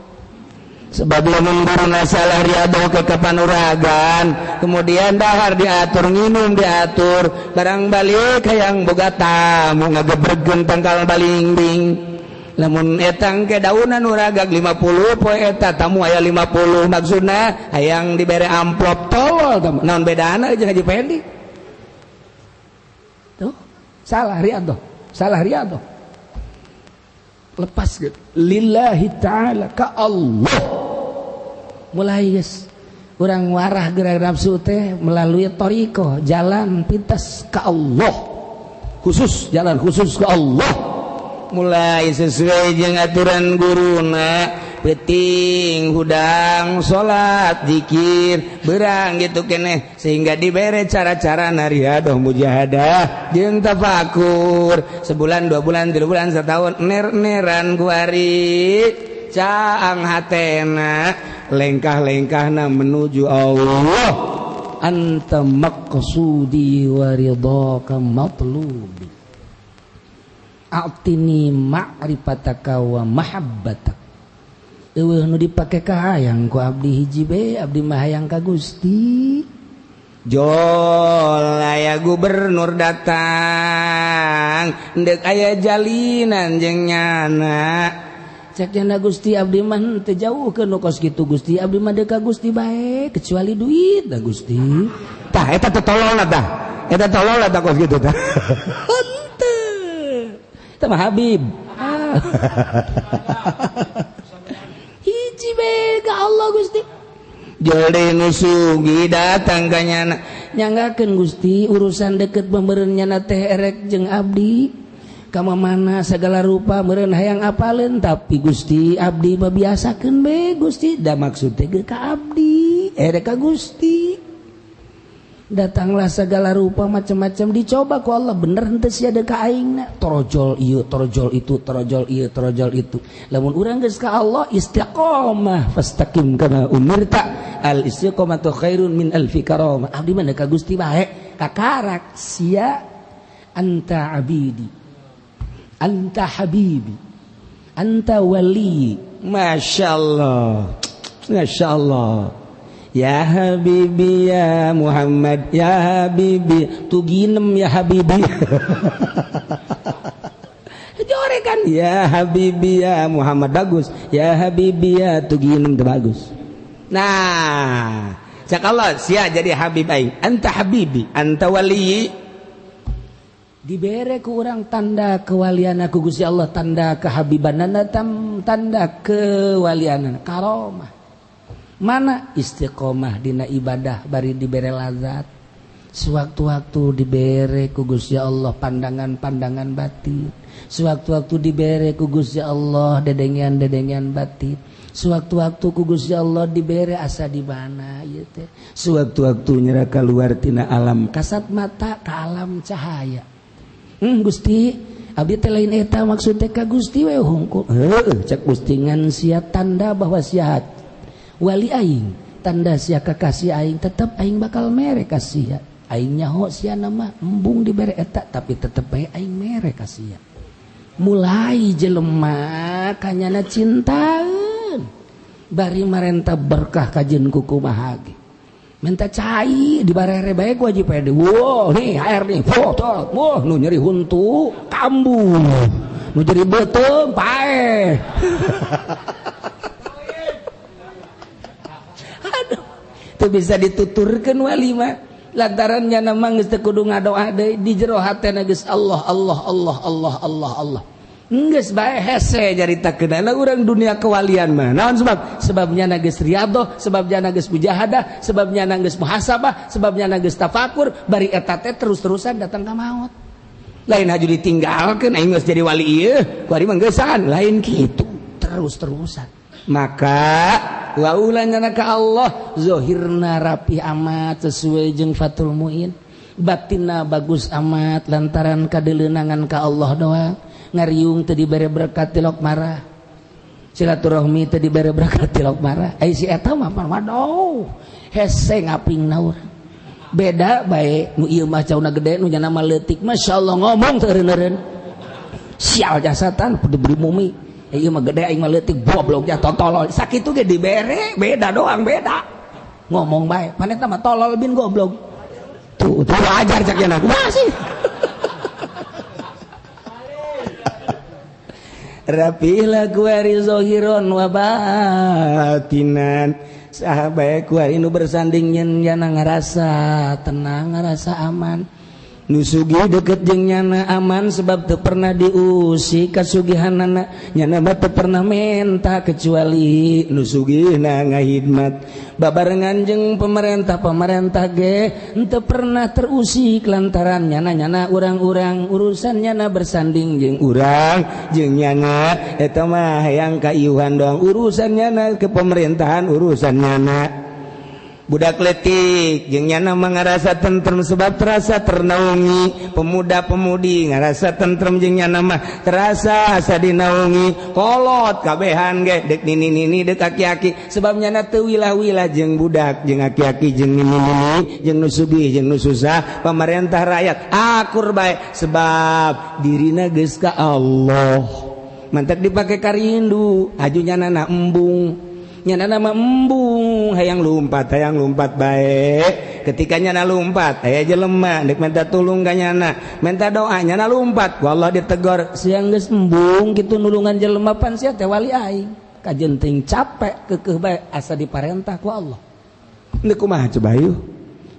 Sebab lamun guruna salah riyadhoh ke kapanuragan, kemudian dahar diatur, nginum diatur, barang balik hayang boga tamu ngagebregeun tangkal balingbing. Lamun etang ke daunan uragag 50 poe eta tamu aya 50 maksudna hayang dibere amplop tolol naon bedana jeung Haji Pendi. Tuh, salah riyadhoh, salah riyadhoh. Lepas gitu. Lillahi ta'ala ka Allah. Mulai geus urang warah gerak nafsu teh melalui thariqah, jalan pintas ka Allah. Khusus jalan khusus ka Allah. Mulai sesuai jeung aturan guruna, peuting hudang salat zikir berang gitu keneh sehingga dibere cara-cara riyadhoh mujahadah jeung tafakur sebulan 2 bulan 3 bulan setahun ner-neran kuari caang hatena lengkah-lengkahna menuju Allah. Anta maqsudi wa ridhaka matlubi. A'tini ma'rifataka wa mahabbatak. Eueuh nu dipake ka hayang ku abdi hiji be, abdi mah hayang ka Gusti. Jol aya gubernur datang, deuk aya jalinan jeung nyana. Cek nyana Gusti abdi mah teu jauh ke nu kos kitu Gusti, abdi mah deuk ka Gusti bae kecuali duit da Gusti. Tah eta teh tololna tah. Eta tololna tah kos kitu tah. Sama Habib. Hiji be ka Allah Gusti. Jol nu sugi datang ka nyana. Nyanggakeun Gusti urusan deket pemeureun nyana teh erek jeung abdi. Ka mana segala rupa meureun hayang apaleun tapi Gusti abdi mah biasakeun be Gusti. Da maksud teh ka abdi, erek ka Gusti. Datanglah segala rupa macam-macam dicoba ku Allah bener henteu sia deuk ka aingna torojol ieu torojol itu torojol ieu torojol itu. Lamun urang geus ka Allah istiqomah fastaqim kama umirta al istiqomatu khairun min alfi karamah. Abdi mah ka Gusti bae kakarak sia anta abidi anta habibi anta wali. Masyaallah masyaallah. Ya Habibi ya Muhammad ya Habibi tuginem ya Habibi. Jorekan ya Habibi ya Muhammad bagus, ya Habibi ya tuginem bagus. Nah, cak Allah sia jadi Habib aing, anta habibi, anta wali. Dibere ku urang tanda kewalianna ku Gusti Allah, tanda kehabibanana, tanda kewalianana, karomah. Mana istiqomah dina ibadah bari dibere lazat. Sewaktu-waktu dibere ku Gusti Allah pandangan-pandangan batin. Sewaktu-waktu dibere ku Gusti Allah dedengean-dedengean batin. Sewaktu-waktu ku Gusti Allah dibere asa di mana ieu teh. Sewaktu-waktu nyera keluar tina alam kasat mata ka alam cahaya. Gusti, abdi teh lain eta maksud teh ka Gusti we hungkul. Heueuh, cek Gusti ngan sia tanda bahwa sia wali aing, tanda sia kakasih aing, tetep aing bakal mere ka sia. Aing nyaho sia nama embung dibere eta tapi tetep bae aing mere ka sia. Mulai jelema kanyana cintaeun. Bari marenta berkah kajeun kumaha ge. Minta cai dibarere bae ku Haji Pede. Wow, nih air nih. Foto. Wah, nu nyeri huntu kambuh. Nu nyeri beuteung paeh. Aduh, teu bisa dituturkeun wali mah. Lantaran nya mah geus teu kudu ngadoa deui di jero hatena geus Allah Allah Allah Allah Allah Allah. Geus bae hese nyaritakeunana urang dunia kewalian mah. Naon sebab? Sebabnya na geus riyadhah, sebabnya na geus mujahadah, sebabnya na geus muhasabah, sebabnya na geus tafakur, bari eta teh terus-terusan datang ka maot. Lain haju ditinggalkeun aing geus jadi wali ieu, kuari mah geusan, lain kitu, terus-terusan. Maka waulanya ka Allah zahirna rapi amat sesuai jeung Fathul Muin, batinna bagus amat lantaran kadeleunangan ka Allah doang. Ngariung teu dibere berkat tilok marah, silaturahmi teu dibere berkat tilok marah. Ai si eta mah waduh hese ngapingna urang. Beda bae nu ieu mah cauna gede nu nyana mah leutik, masyaallah ngomong teu eureun-eureun. Sial jasatan diberi mumi. Ieu mah gede aing mah leutik goblok ja tolol. Sakitu ge dibere beda doang beda. Ngomong bae paneta mah tolol bin goblok. Tuh tuh ajar cak nya kumaha sih. Rapilah kuari zohiron wa batinan. Sahabat kuari nu bersanding nyen nyana ngarasa tenang, ngarasa aman. Nu sugih deket jeung nyana aman sebab teu pernah diusik kasugihanana. Nyana mah teu pernah menta kecuali nu sugihna ngahidmat. Babarengan jeung pemerintah-pemerintah ge henteu pernah terusik lantaran nyana-nyana urang-urang urusan nyana bersanding jeung urang jeung nyana eta mah hayang kaiuhan doang urusan nyana ke pemerintahan urusan nyana. Budak letik jeung nyana mah ngarasa tentrem sebab terasa ternaungi, pemuda-pemudi ngarasa tentrem jeung nyana mah terasa asa dinaungi, kolot kabehan ge dek nini-nini dek aki-aki sebab nyana teu wilah-wilah jeung budak jeung aki-aki jeung nini-nini jeung nu sugih jeung nu susah, pamarentah rakyat akur bae sebab dirina geus ka Allah. Mantak dipake karindu aju nyana na embung. Nyana nama embung hayang lumpat bae. Ketika nyana lumpat aya jelema dek minta tulung ka nyana, minta doa nyana lumpat, wallah ditegor siang geus embung kitu nulungan jelema pan sia teh wali aing. Kajen teuing capek keukeuh bae asa diparentah ku Allah. Deuk kumaha coba yeuh?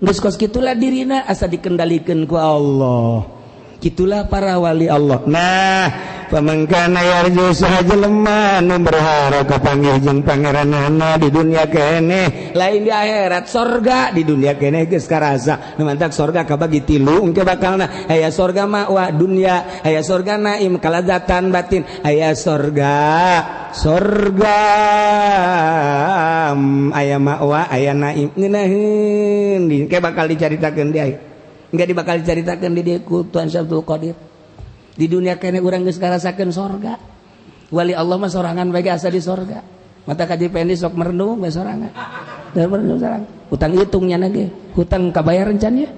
Geus kos kitulah dirina asa dikendalikeun ku Allah. Kitulah para wali Allah. Nah, pamangkana yarju saha jelema nu berharap kapanggih jeung pangeranana di dunia keneh, lain di akhirat sorga di dunia keneh geus karasa. Nu mantak sorga kabagi tilu engke bakalna. Aya sorga ma'wa dunia, aya sorga naim kalazatan batin, aya sorga sorga aya ma'wa aya naim ngeunaheun engke bakal dicaritakeun di akhir. Enggak dibakal diceritakan di dia ku Tuhan Syabdul Qadir. Di dunia kene urang geus ngarasakeun sorga. Wali Allah mah sorangan bae asa di sorga. Mata kaji pendi sok merenung bae sorangan. Dan merenung sorangan. Hutang hitungnya ge, hutang kabayar rencan ya.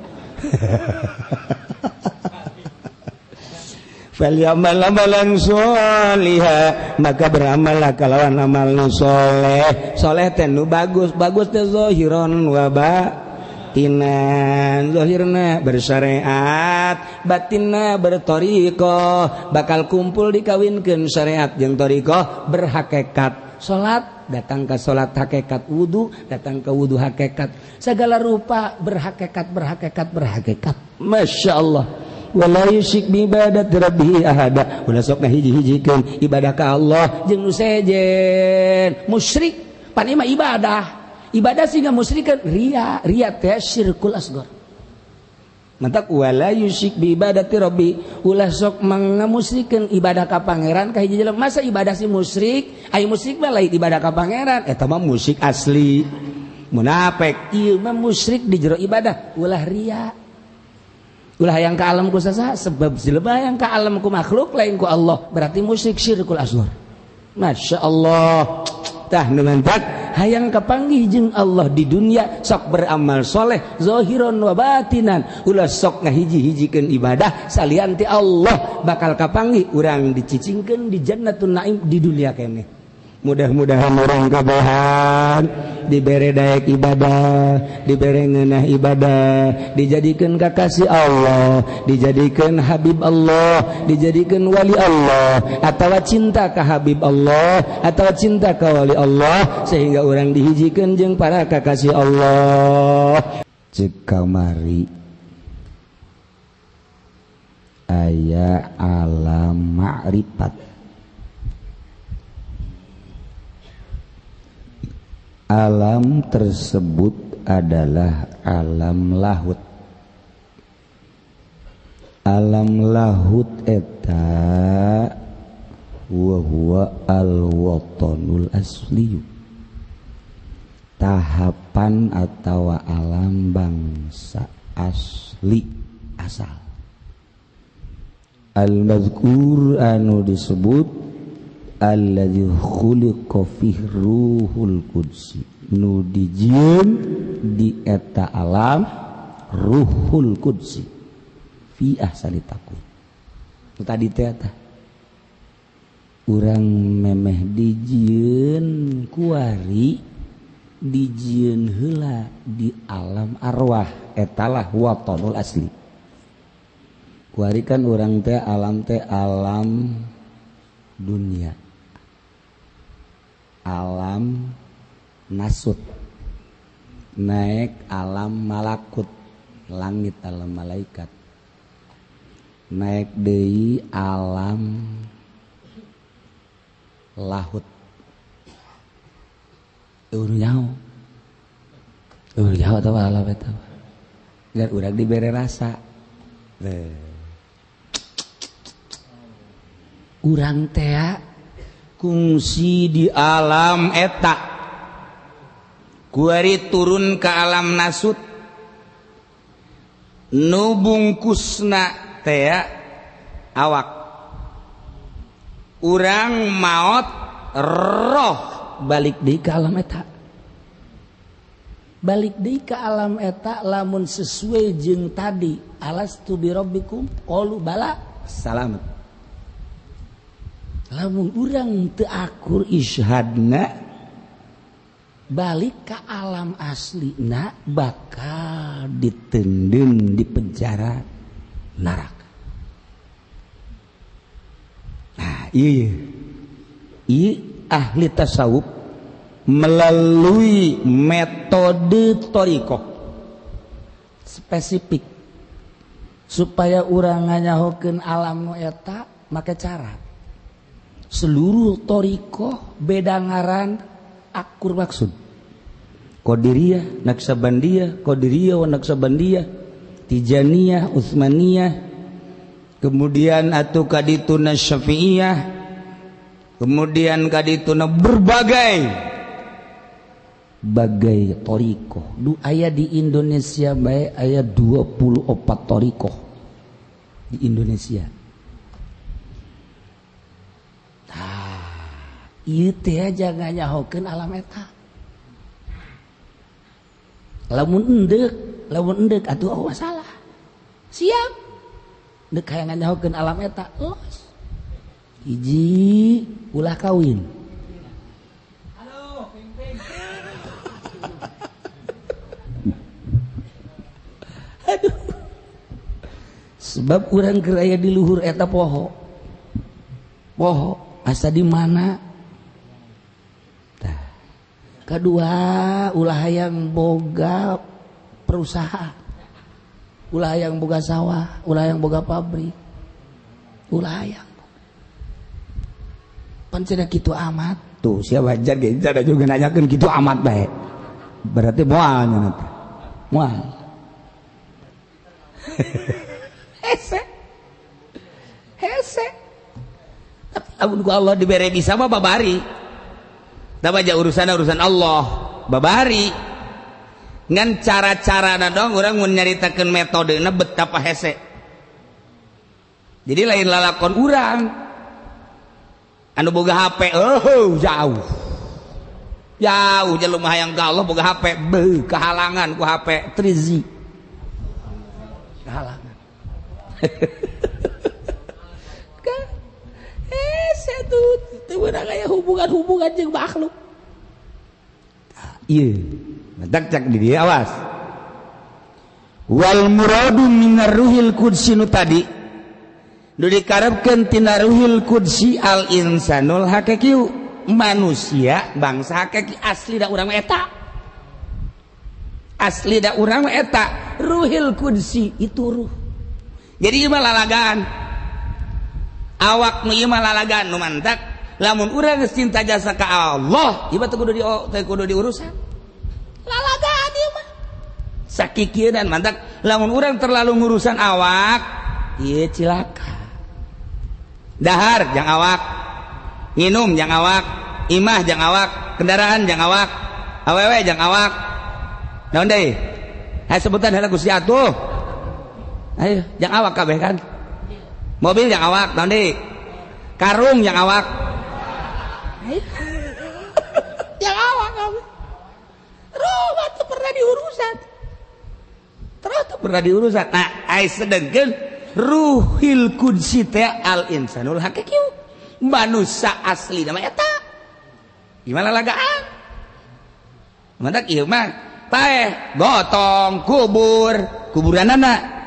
Falyamal amalan sholiha, maka beramallah kalawan amal nu soleh. Soleh teh nu bagus, bagus teh zahiron wa batinan. Zahirna bersyariat, batinna berthariqah, bakal kumpul dikawinkeun syariat jeung thariqah berhakikat. Salat datang ke salat hakikat, wudu datang ke wudu hakikat, segala rupa berhakikat berhakikat berhakikat. Masya Allah. Wala yusyrik bi ibadati rabbih ahada. Ulah sok ngahiji-hijikeun ibadah ka Allah jeung nu sejen. Musyrik pan ieu mah ibadah. Ibadah sehingga musyrikeun riya, riya teh syirkul asghar. Mantak wala yusyrik bi ibadati rabbi, ulah sok mangamusyrikeun ibadah ka pangeran ka hiji jelema. Masa ibadah si musyrik, ai musyrik mah lain ibadah ka pangeran, eta mah musyrik asli. Munafik ieu mah musyrik di jero ibadah, ulah riya. Ulah yang ka alam ku saha, sebab jelema yang ka alam ku makhluk lain ku Allah, berarti musyrik syirkul asghar. Masya Allah. Tah nu mantak hayang kapanggih jeung Allah di dunia sok beramal soleh zahiran wa batinan, ulah sok ngahiji-hijikeun ibadah salian ti Allah, bakal kapanggih urang dicicingkeun di jannatun naim di dunia keneh. Mudah-mudahan orang kabehan dibere daek ibadah, dibere ngeunah ibadah, dijadikeun kakasih Allah, dijadikeun habib Allah, dijadikeun wali Allah, atawa cinta ka habib Allah, atawa cinta ka wali Allah, sehingga orang dihijikeun jeung para kakasih Allah. Ceuk kamari aya alam ma'rifat. Alam tersebut adalah alam lahut. Alam lahut eta wa huwa al-watanul asli. Tahapan atau alam bangsa asli asal. Al-mazkur anu disebut alladzi khuliqa fihi ruhul qudsi, nu dijieun di eta alam ruhul qudsi fi ahsani taqwim. Tadi teh eta urang memeh dijieun kuari, dijieun heula di alam arwah, etalah watonul asli. Kuari kan urang teh alam dunia, alam nasut, naik alam malakut, langit alam malaikat, naik deui alam lahut. Eueuh nyaho, eueuh nyaho atawa alam eta dan urang dibere rasa. Urang teh kungsi di alam eta, kuari turun ke alam nasut, nu bungkusna teh awak. Urang maot roh balik deui ka alam eta, balik deui ka alam eta lamun sesuai jeung tadi alastu birabbikum qalu bala salamat. Lamun urang teu akur isyhadna balik ke alam aslina bakal ditendun di penjara neraka. Nah, iya ahli tasawuf melalui metode thariqah spesifik supaya urang nganyahokeun alam nu eta make cara. Seluruh thariqah beda ngaran akur maksud. Qadiriyah, Naqsyabandiyah, Qadiriyah wa Naqsyabandiyah, Tijaniyah, Utsmaniyah, kemudian atuh kadituna Syafi'iyah, kemudian kadituna berbagai bagai thariqah. Du aya di Indonesia bae aya 24 thariqah di Indonesia. Ieu teh jangan nyahokeun alam eta. Lamun endek atuh oh masalah. Siap. Dek hayang nyahokeun alam eta, los. Hiji ulah kawin. Halo, ping-ping. Aduh. Sebab urang keur aya di luhur eta poho. Poho asa di mana? Kedua, ulah hayang boga perusahaan. Ulah hayang boga sawah, ulah hayang boga pabrik. Ulah hayang. Pan cenah kitu amat. Tuh sia wajar ge ada juga nanyakeun kitu amat bae. Berarti moal nya nanti. Moal. Hese. Hese. Tapi lamun ku Allah dibere bisa mah babari. Da baja urusan Allah, babari. Ngan cara-carana dong urang mun nyaritakeun metodena betapa hese. Jadi lain lalakon urang. Anu boga HP, oh jauh. Jauh jelema hayang ka Allah boga HP, beuh kehalangan ku HP Trizi. Kehalangan. Hese tuh teu meunang aya hubungan-hubungan jeung makhluk. Ieu, matak cak di dieu awas. Wal muradu minar ruhil qudsi nu tadi. Nu dikarepkeun tina ruhil qudsi al insanul haqiqi, manusia bangsa hakiki asli da urang eta. Asli da urang eta ruhil qudsi itu ruh. Jadi ieu mah lalagaan. Awak nu ieu mah lalagaan nu mantak lamun urang geus cinta jasa ka Allah, ieu mah teu kudu diurusan. Lalagaan ieu mah. Sakikieun mantak lamun urang terlalu ngurusan awak, ieu cilaka. Dahar jang awak, nginum jang awak, imah jang awak, kendaraan jang awak, awewe jang awak. Naon deui? Hayo sebutan heula Gusti atuh. Ayo jang awak kabeh kan. Mobil jang awak, naon deui? Karung jang awak. Jang awak kabeh. Ruh mah teu pernah diurusan. Terus teu pernah diurusan. Nah, ai sedengkeun ruhil qudsi teh al insanul haqiqi, manusia asli nama eta. Gimana lagaan? Mantak ieu mah paeh gotong kubur, kuburanana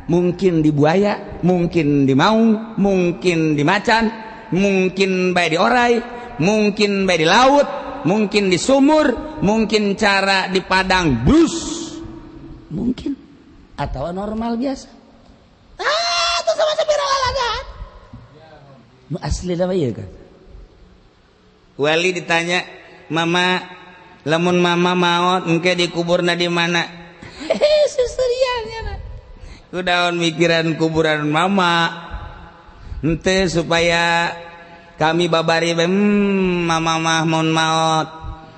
mungkin di buaya, mungkin di maung, mungkin di macan, mungkin bae di orai, mungkin bae di laut, mungkin di sumur, mungkin cara di padang brus, mungkin atau normal biasa. Ah, itu sama sapira lalagaan. Nu asli nama ieu kan. Wali ditanya, "Mama, lamun mama maot engke dikuburna di mana?" Hehe, susurian nya. Kudaon mikiran kuburan mama. Henteu supaya kami babari mama mah mun maot.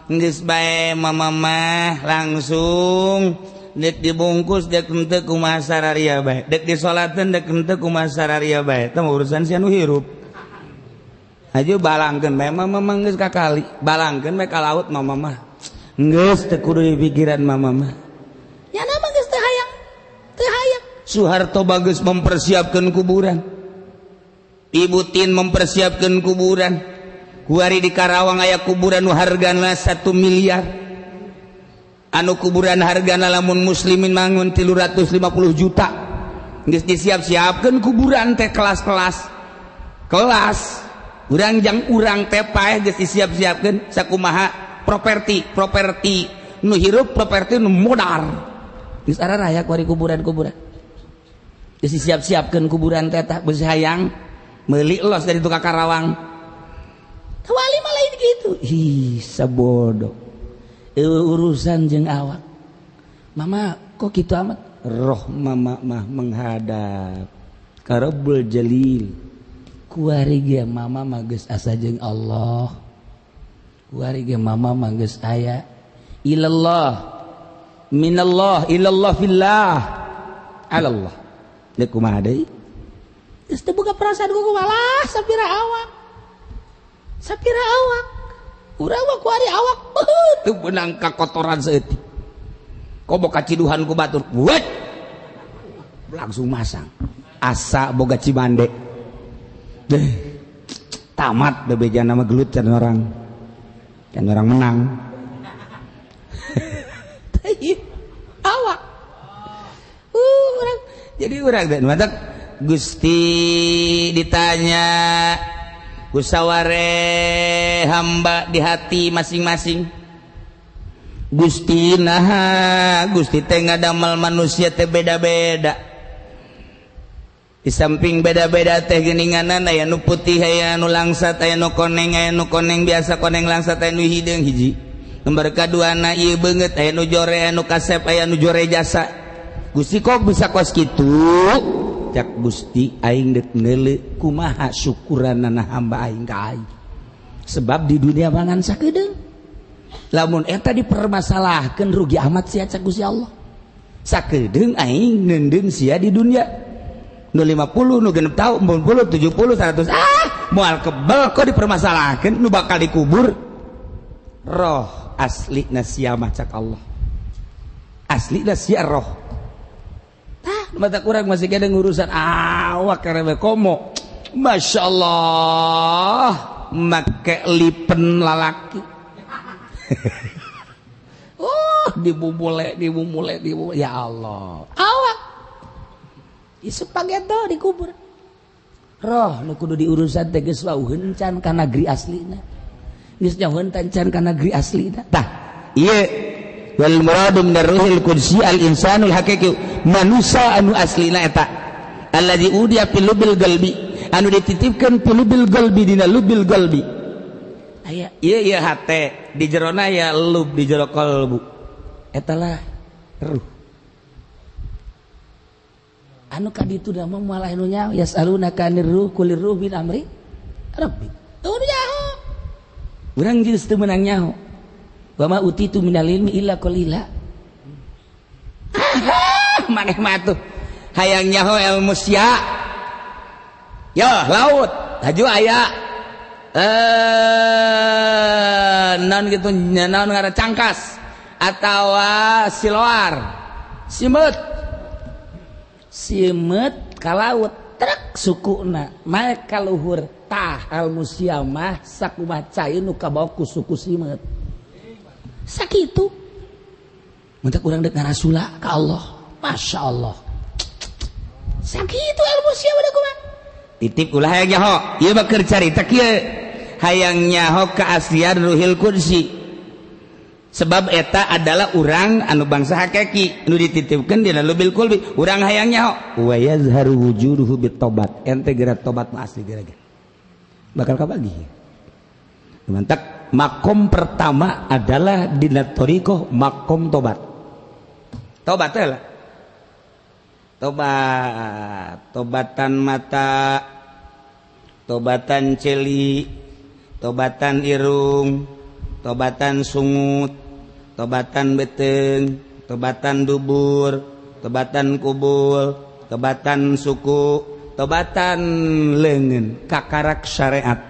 Geus bae mama mah langsung dek dibungkus dek henteu kumaha sararia bae. Dek disolateun dek henteu kumaha sararia bae. Tah urusan sia nu hirup. Aja balangkeun bae mama mah geus kakali. Balangkeun bae ka laut mama mah. Geus teu kudu dipikiran mama mah. Nya mah geus teu hayang. Teu hayang. Soeharto bagus mempersiapkan kuburan. Ibu Tin mempersiapkan kuburan. Kuari di Karawang aya kuburan nu hargana 1 miliar. Anu kuburan hargana lamun muslimin mangun 350 juta. Geus disiap-siapkeun kuburan teh kelas-kelas. Kelas urang jang urang teh paeh geus disiap-siapkeun sakumaha properti nu hirup, properti nu modar. Geus araraya kuari kuburan-kuburan. Geus disiap-siapkeun kuburan teh tah geus hayang meuli los dari tukang Karawang. Wali mah lain gitu. Ih, sabodo. Urusan jeung awak. Mama kok kitu amat? Roh mama mah menghadap ka Rabbul Jalil. Kuari ge mama mah geus asa jeung Allah. Kuari ge mama mah geus aya ilallah minallah ilallah fillah alallah. Deuk kumaha deui? Geus teu boga perasaan ku malah sapira awak. Sapira awak. Urang mah kuari awak beuh teu beunang kakotoran saeutik. Komo kaciduhan ku batur. Buat langsung masang. Asa boga cimande. Deh. Tamat bebejana mah gelut can orang. Can orang menang. Awak. Urang jadi urang teh matak Gusti ditanya kusaware hamba di hati masing-masing. Gusti naha Gusti teh ngadamel manusia teh beda-beda. Di samping beda-beda teh geuninganan aya nu putih, aya nu langsat, aya nu koneng, aya nu koneng biasa, koneng langsat, aya nu hideung hiji. Nomor kaduana ieu beungeut, aya nu jore, aya nu kasep, aya nu jore jasa. Gusti kok bisa kos kitu? Cak Gusti aing deuk neuleu kumaha syukuranana hamba aing ka aing. Sebab di dunia mangan sakedeung. Lamun eta dipermasalahkeun rugi amat sia cak Gusti Allah. Sakedeung aing neundeun sia di dunia. Nu 50, nu 60 tahun, 40, 70, 100, ah moal kebel kok dipermasalahkeun nu bakal dikubur. Roh aslina sia mah cak Allah. Aslina sia roh. Tah mata kurang masih kada ngurusan awak karena komo. Masya Allah make lipen lalaki. Oh dibubule dibubule dibubule ya Allah. Awak isu pageto dikubur. Roh nu kudu diurusan teh geus wauheun can ka negeri aslina. Geus jauheun can ka negeri aslina. Tah ieu wal muradu min ar-ruhil qudsi al insanul haqiqi manusia anu aslina eta allazi udiya fil lubil qalbi anu dititipkeun fil lubil qalbi dina lubil qalbi. Aya ieu ieu hate di jerona ya lub di jero kalbu. Eta lah ruh. Anu ka ditu da mah malah nu nyaho yasalunaka anir ruh kulir ruh min amri rabbi. Tuh nyaho. Urang geus teu meunang nyaho. Wa ma utitu minal ilmi illa qalila. Maneh mah atuh hayang nyaho ilmu sia. Yo laut haju aya naon kitu naon ngaran cangkas atawa siloar. Simeut. Simeut ka laut trek sukuna maek ka luhur tah ilmu sia mah sakumaha cai nu kabawa ku suku simeut. Sakitu mentak urang deuk ngarasula ka Allah. Masya Allah. Sakitu ilmu sia udah kumaha. Titip ulah hayang nyaho. Ieu mah keur carita kieu. Hayang nyaho keaslian Ruhil Qudsi. Sebab eta adalah urang anu bangsa hakiki nu dititipkeun dina lubil qulbi. Urang hayang nyaho wa yazharu wujuduhu bitobat. Ente geura tobat mah asli geura. Bakal kabagi. Mantak makom pertama adalah dina thariqah makom tobat. Tobat teh lah. Tobat, tobatan mata, tobatan celi, tobatan irung, tobatan sungut, tobatan beteng, tobatan dubur, tobatan kubul, tobatan suku, tobatan leungeun, kakarak syariat.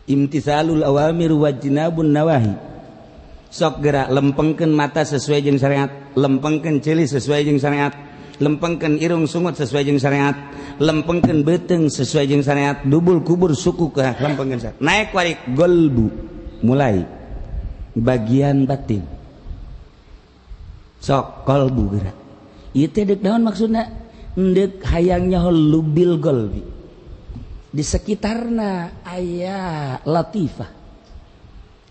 Imtisalul awamir wajnabun nawahi. Sok gerak lempengkeun mata sesuai jeung syariat, lempengkeun ceuli sesuai jeung syariat, lempengkeun irung sungut sesuai jeung syariat, lempengkeun beuteung sesuai jeung syariat, dubul kubur suku ke lempengkeun syariat. Naik warik golbu mulai bagian batin. Sok kolbu gerak. Ieu teh deuk naon maksudna? Deuk hayang nyaho lubil golbi. Di sekitarna aya latifah.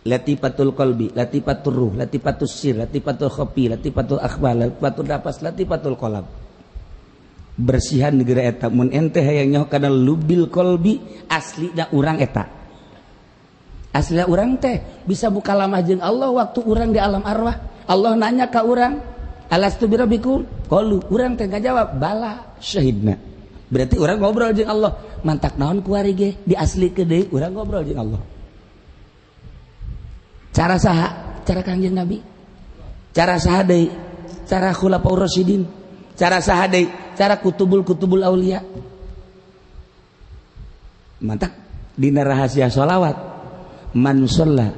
Latifatul qalbi, latifatul ruh, latifatul sir, latifatul khafi, latifatul akhbar, latifatul nafas, latifatul qalb. Bersihan negara eta mun ente hayang nyaho kana lubil qalbi aslina urang eta. Aslina urang teh bisa buka lamah jeung Allah waktu urang di alam arwah. Allah nanya ka urang, alastu birabbikum? Qalu, urang teh ngajawab, bala syahidna. Berarti urang ngobrol jeung Allah. Mantak naon kuari ge diaslikeun deui urang ngobrol jeung Allah. Cara saha? Cara Kangjeng Nabi. Cara saha deui? Cara Khulafaur Rasyidin. Cara saha deui? Cara kutubul-kutubul aulia. Mantak dina rahasia sholawat man shalla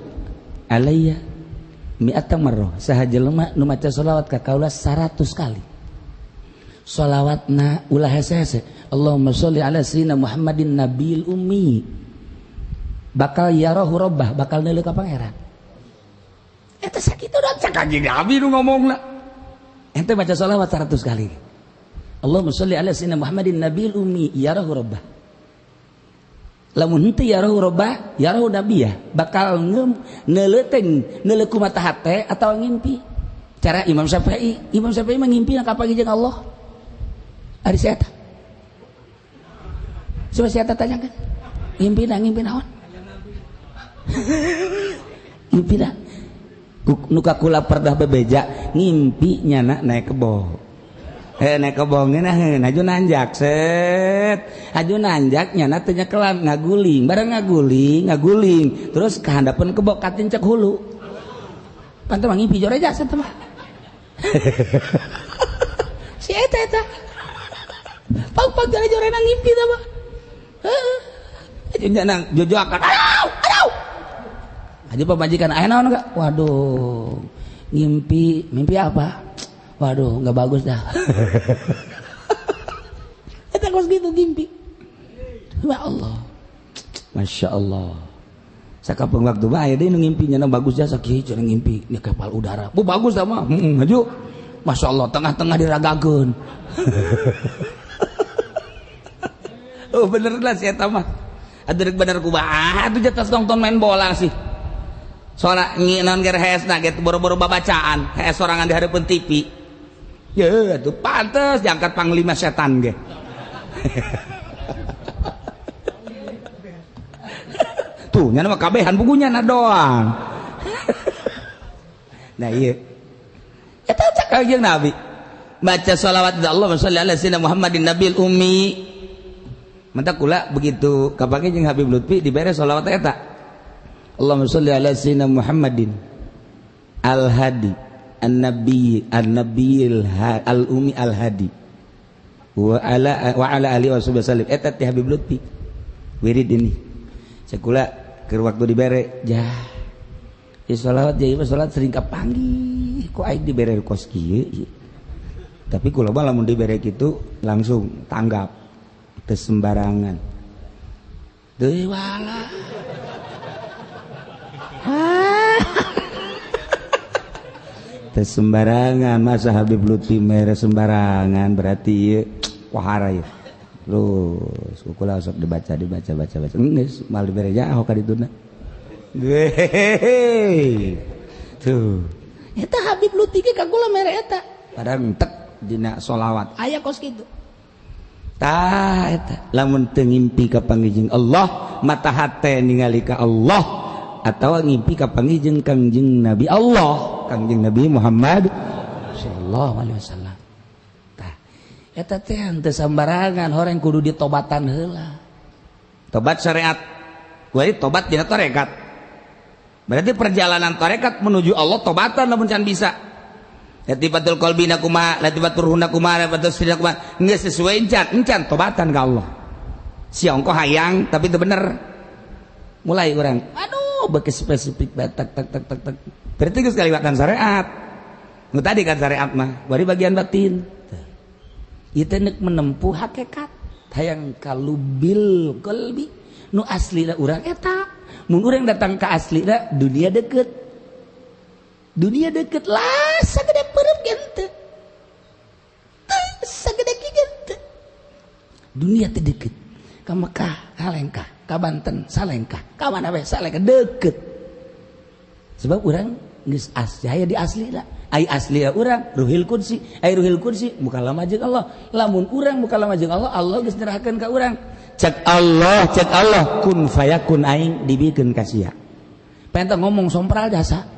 alayya mi'ata marrah, saha jelema nu maca sholawat ka kaula 100 kali. Sholawatna ulah hese-hese. Allahumma sholli ala sayyidina Muhammadin nabil ummi. Bakal yarahu rabbah, bakal neuleuh ka pangeran. Eta sakitu da cak Kanjeng Nabi nu ngomongna. Ente baca sholawat 100 kali. Allahumma sholli ala sayyidina Muhammadin nabil ummi yarahu rabbah. Lamun henteu yarahu robbah, yarahu nabiyah, bakal neuleuteng neuleuh ku mata hate atawa ngimpi. Cara Imam Syafi'i, Imam Syafi'i mah ngimpi kapanggih jeung Allah. Ari si eta. Coba si eta tanyakeun. Ngimpi na ngimpi naon? Ngimpi na nu kakula pernah bebeja ngimpi nyana naik kebo. Naik kebo ngeunah aju nanjak set. Aju nanjak nyana teh nyekelan ngaguling, bareng ngaguling, ngaguling terus kahandapeun kebo katincek hulu. Pantes mah ngimpi joreja cenah mah. Si eta eta. Pang-pang jore-jorena ngimpi teh mah. Heeh. Aju nyana jojoakan. Aduh, aduh. Aju pamajikan aya naon enggak? Waduh, ngimpi, mimpi apa? Waduh, nggak bagus dah. Eta kos gitu ngimpi. Ya Allah. Masya Allah. Sakapeung waktu mah aya deui nu ngimpi nya bagus jasa kieu cenah ngimpi nya kapal udara. Bu bagus dah mah. Heeh, maju. Masya Allah, tengah-tengah diragakeun. Oh bener lah si eta mah. Atuh bener kumaha atuh jetas nonton main bola sih. Soalna naon ger hesna gitu boro-boro babacaan, hes sorangan di hareupeun TV. Ye, atuh pantes diangkat panglima setan ge. Tuh, nya mah kabehan bukunya na doang. Nah ieu. Eta cak kanjeng Nabi. Baca sholawat Allahumma sholli ala sayyidina Muhammadin nabil ummi. Mantap kula begitu kapake jeung Habib Lutfi dibere sholawat eta. Allahumma sholli ala sayyidina Muhammadin al-hadi an-nabi an-nabiyil al-ummi al-hadi wa ala alihi wasallam. Eta teh Habib Lutfi wirid ini. Cekula keur waktu dibere jah. Ya sholawat jadi sholawat sering kapanggih kok aing dibere kos kieu. Tapi kula mah lamun dibere kitu langsung tanggap teu sembarangan. Deui wala. Teu sembarangan masa Habib Lutfi mere sembarangan berarti ieu wahara ieu. Terus kula sok dibaca dibaca baca baca geus mal dibere jaho ka dituna. Hehehe. Tuh. Eta Habib Lutfi ge ka kula mere eta. Padahal entek dina sholawat aya kos kitu. Tah eta lamun teu ngimpi ka panggih Allah, mata hate ningali ka Allah atawa ngimpi ka panggih Kangjeng Nabi Allah, Kangjeng Nabi Muhammad sallallahu alaihi wasallam. Tah eta teh henteu sambarangan horeng kudu ditobatan heula. Tobat syariat. Kuari tobat dina tarekat. Berarti perjalanan tarekat menuju Allah tobatan lamun can bisa. Latifatul qalbina kumaha, latifatul ruhna kumaha, latifatul sirna kumaha, geus sesuai encan, encan tobatan ka Allah. Si ongko hayang tapi itu bener. Mulai urang, aduh beuki spesifik bae tak tak tak tak tak. Berarti geus kaliwatan syariat. Nu tadi kan syariat mah, bari bagian batin. Ieu teh neuk menempuh hakikat hayang kalubil qalbi nu aslina urang eta. Mun urang datang ka aslina dunia deket. Dunia deket lah sagede peureum ge henteu. Teu sagede kieu ge henteu. Dunia teh deket. Ka Mekah salengkah, ka Banten salengkah, ka mana we salengkah deket. Sebab urang geus aya di aslina. Ai aslina urang ruhil kursi, ai ruhil kursi mukalama jeung Allah. Lamun urang mukalama jeung Allah, Allah geus nyerahkeun ka urang. Cek Allah kun fayakun aing dibikeun ka sia. Pengen ngomong sompral jasa.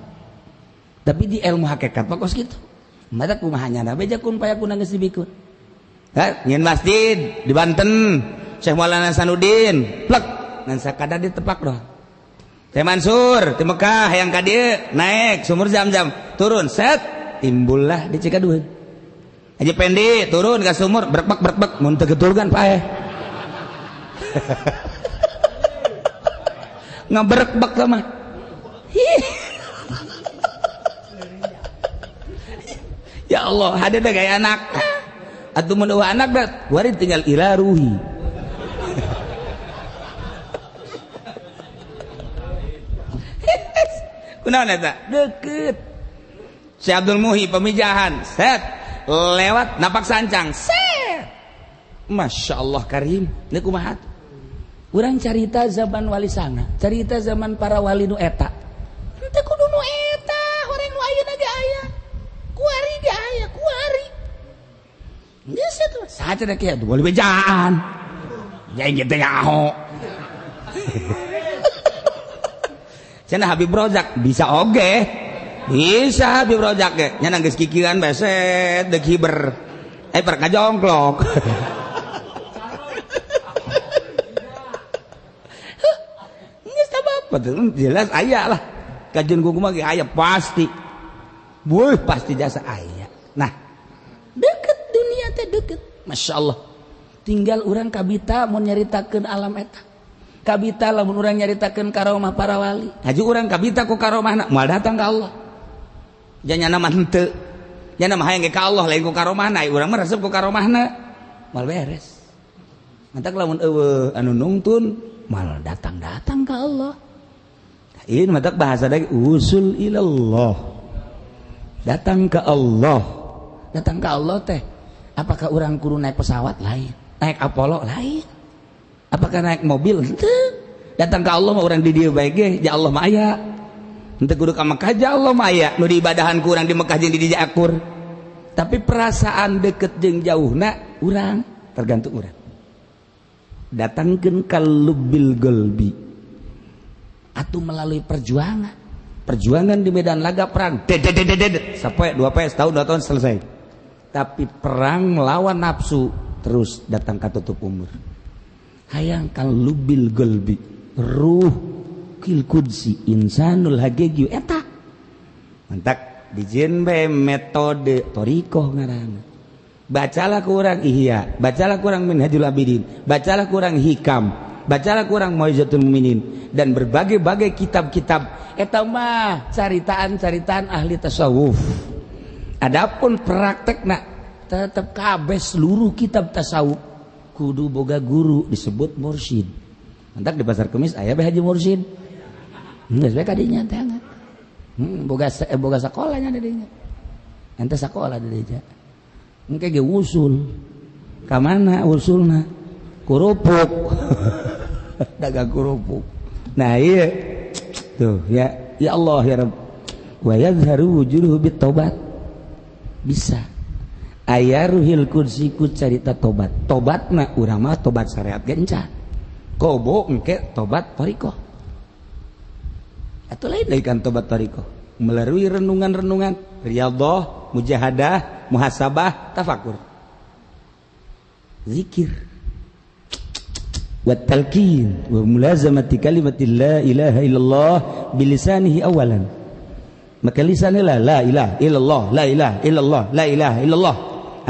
Tapi di ilmu hakikat mah kos kitu. Mata kumaha nyana beja kun fayakun geus dibikeun. Hah, nyeun masjid di Banten, Syekh Maulana Hasanuddin, plek ngan sakadar ditepak doh. Syekh Mansur di Mekah hayang ka dieu naik sumur Zam-Zam, turun set timbullah di Cikaduheun. Haji Pendi turun ka sumur berbek berbek mun teu getulgan paeh. Ngaberekbek sama. Ya Allah, ada deh kayak anak. Atuh mun eueuh anak dah, wari tinggal ila ruhi. Kunaon eta? Deket. Syekh Abdul Muhi pemijahan, set lewat napak sancang, set. Masya Allah karim, ini kumaha? Urang carita zaman wali sanga, carita zaman para wali nu eta. Henteu kudu nu eta, horeng nu ayeuna ge aya. Kuari ge aya, kuari. Geus atuh, saha cenah kieu boleh bejaan. Jeung kitu nyaho. Cenah Habib Rozak bisa oge. Bisa Habib Rozak ge, nya geus kikieuan beset deuk hiber. Eh per kajongklok. Jelas aya lah kajian kuku mah aya pasti, wuh pasti jasa aya. Nah deket dunia teh deket, masya Allah. Tinggal urang kabita mau nyaritakeun alam eta, kabita lamun urang nyaritakeun karomah para wali. Haji urang kabita ku karomahna moal datang ka Allah. Janyana mah henteu, nyana mah hayang ge ka Allah lain ku karomahna, urang mah resep ku karomahna moal beres. Mantak lamun eueuh anu nungtun moal datang-datang ka Allah. Ini matak bahasa lagi usul ilallah, datang ke Allah. Datang ke Allah teh apakah orang kudu naik pesawat lain, naik Apollo lain, apakah naik mobil? Henteu. Datang ke Allah mah urang di dieu bae ge, ja Allah mah aya. Henteu kudu ka Mekah ja Allah mah aya. Nu diibadahan ku urang di Mekah jeung di dieu akur. Tapi perasaan deket jeung jauhna urang tergantung urang. Datangkeun ka lubil qalbi atau melalui perjuangan, perjuangan di medan laga perang, dedet sampai 2 poe setahun 2 tahun selesai. Tapi perang melawan nafsu terus datang ke tutup umur. Hayang kal lubil qalbi, ruh kil qudsi insanul haqiqi eta. Mantak dijieun bae metode thariqah ngaranna. Bacalah kurang Ihya, bacalah kurang Minhajul Abidin, bacalah kurang Hikam, bacalah kurang Mau'izatul Mukminin dan berbagai-bagai kitab-kitab eta mah caritaan-caritaan ahli tasawuf. Adapun praktekna tetep kabeh seluruh kitab tasawuf kudu boga guru disebut mursyid. Mantak di pasar Kemis aya bae Haji Mursyid. Geus bae kadinya teh. Boga sakolanya di dinya. Ente sakola di dinya. Engke ge usul. Ka mana usulna? Kerupuk. Dagang kerupuk. Nah iya tuh ya, ya Allah ya Rabb. Wa yadhharu wujuduhu bit-taubat. Bisa aya ruhil kursi ku carita tobat. Tobatna urang mah tobat syariat ge encan. Kobo engke tobat thariqah. Atuh lain deui kan tobat thariqah. Melalui renungan-renungan, riyadhah, mujahadah, muhasabah, tafakur. Zikir. Wa talqin wa mulazamati kalimati la ilaha illallah bilisanihi awalan. Maka lisannya la ilaha illallah, la ilaha illallah, la ilaha illallah.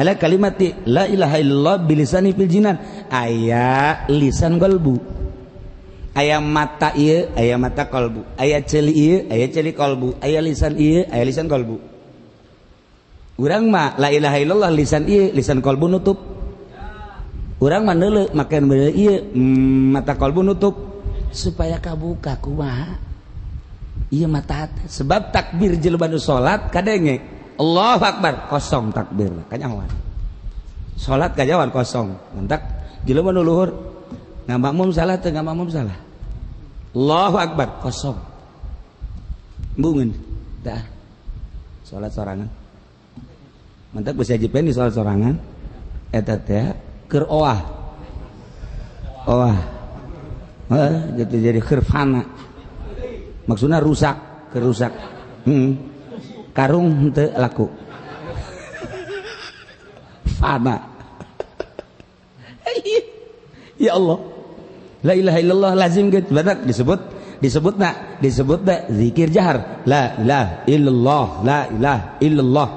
Ala kalimati la ilaha illallah bilisani fil jinan. Aya lisan qalbu. Aya mata ieu, aya mata qalbu. Aya ceuli ieu, aya ceuli qalbu. Aya lisan ieu, aya lisan qalbu. Urang mah la ilaha illallah lisan ieu, lisan qalbu nutup. Urang mah neuleuh makan bener ieu, mata qalbu nutup supaya kabuka kumaha. Ieu mata hati. Sebab takbir jelema nu salat kadenge Allahu Akbar kosong takbir kanyahoan. Salat kanyahoan kosong. Mantak jelema nu luhur ngamakmum salah teu ngamakmum salah. Allahu Akbar kosong. Embungeun tah. Salat sorangan. Mantak bisa jipen di salat sorangan eta teh keur oah. Oah. Heuh gitu jadi keur fana. Maksudnya rusak, kerusak. Karung henteu laku. Fana. Ya Allah. La ilaha illallah lazim gitu. Badak disebutna zikir jahar. La ilaha illallah, la ilaha illallah.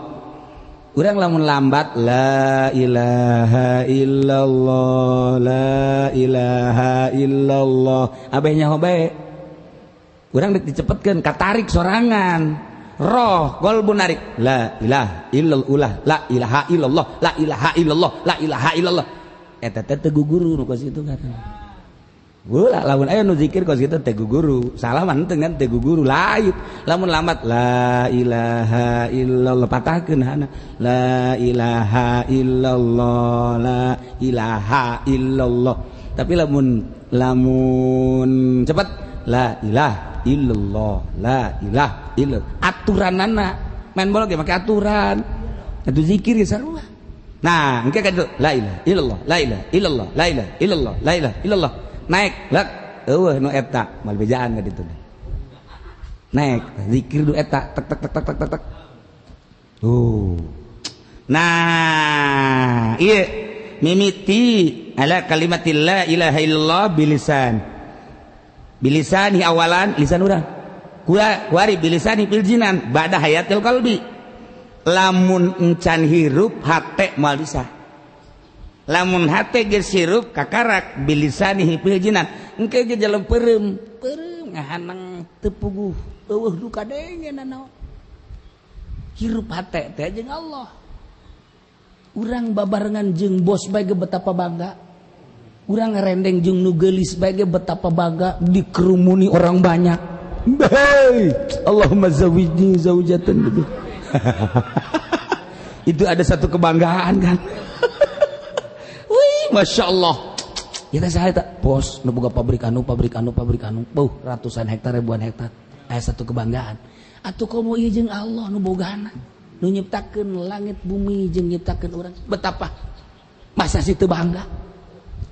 Urang lamun lambat la ilaha illallah, la ilaha illallah. Abeh nyaho bae. Urang dek dicepetkeun katarik sorangan. Roh qalbu narik la ilaha illallah, la ilaha illallah, la ilaha illallah, la ilaha illallah. Eta teh teu guguru nu kos kitu kan. Ulah lamun aya nu zikir kos kitu teh guru. Salah mah henteu kan teh guru lain. Lamun lamat la ilaha illallah patahkeun hana. La ilaha illallah la ilaha illallah. Tapi lamun lamun cepat la ilaha illallah la ilaha illallah. Aturanana main bola ge make aturan. Atuh zikir ge sarua. Nah, engke ka ditu la ilaha illallah la ilaha illallah la ilaha illallah la ilaha illallah. Naik lek eueuh nu eta mal bejaan ka ditu naik zikir nu eta tek tek tek tek tek tek tuh. Nah ieu mimiti ala kalimatil la ilaha illallah bilisan bilisani awalan lisan urang kuari bilisani fil jinan ba'da hayatil qalbi lamun encan hirup hate moal bisa. Lamun hate geus hirup kakarak bilisanihi fil jinan engke ge jelem peureum peureum ngahanang teu puguh eueuh nu kadenge nanaon hirup hate teh jeung Allah. Urang babarengan jeung bos bae ge betapa bangga, urang ngarendeng jeung nu geulis bae ge betapa bangga dikerumuni orang banyak. Hei, Allahumma zawijni zaujatan gitu. Itu ada satu kebanggaan kan. Masya Allah. Ya saya tak bos, nu boga pabrik anu, pabrik anu, pabrik anu, beuh ratusan hektar, ribuan hektar. Aya satu kebanggaan. Atuh komo ieu jeung Allah nu bogana, nu nyiptakeun langit bumi jeung nyiptakeun urang. Betapa masa sih teu bangga?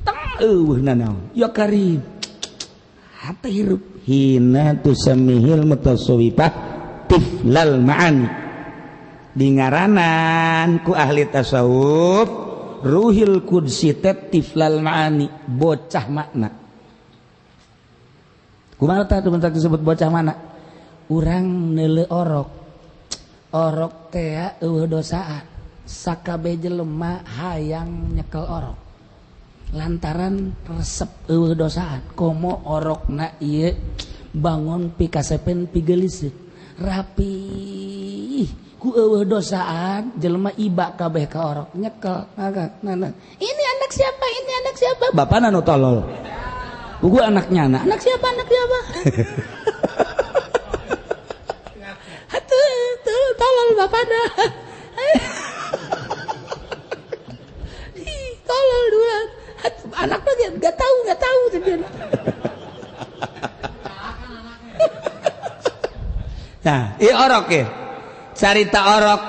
Teng eueuh nanaon. Ya Karim. Hate hirup hina tusamihil mutasawwifah tiflal ma'ani. Dingaranan ku ahli tasawuf Ruhil Qudsi tiflal ma'ani, bocah makna. Kumaha tah bentak disebut bocah mana? Urang neuleuh orok. Orok teh eueuh dosaan. Sakabeh jelema hayang nyekel orok. Lantaran resep eueuh dosaan. Komo orokna ieu bangun pikasepen pigeuliseun. Rapi ku eueuh dosaan jelema iba kabeh ka orok nyekel nah, ini anak siapa, ini anak siapa, bapana nu tolol buku anaknya anak, anak siapa, anak siapa. Atuh tuh tolol bapana. Ih, tolol dua anaknya enggak tahu, enggak tahu. Nah, ieu orok ya. Carita orok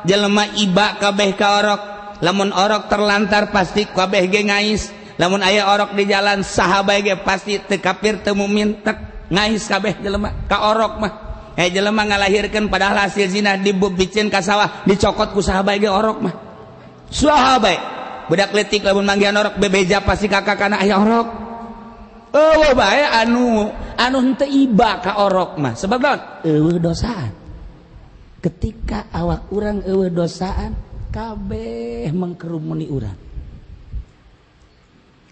jelema iba kabeh ka orok. Lamun orok terlantar pasti kabeh ge ngais. Lamun aya orok di jalan saha bae ge pasti teu kafir teu mukmin tek ngais kabeh jelema ka orok mah. Jelema ngalahirkeun padahal hasil zina dibubicin ka sawah dicokot ku saha bae ge orok mah. Saha bae budak leutik lamun manggihan orok bebeja pasti ka kakana aya orok. Eueuh bae anu anu henteu iba ka orok mah. Sebab naon? Eueuh dosaan. Ketika awak urang eueuh dosaan kabeh mengkerumuni urang.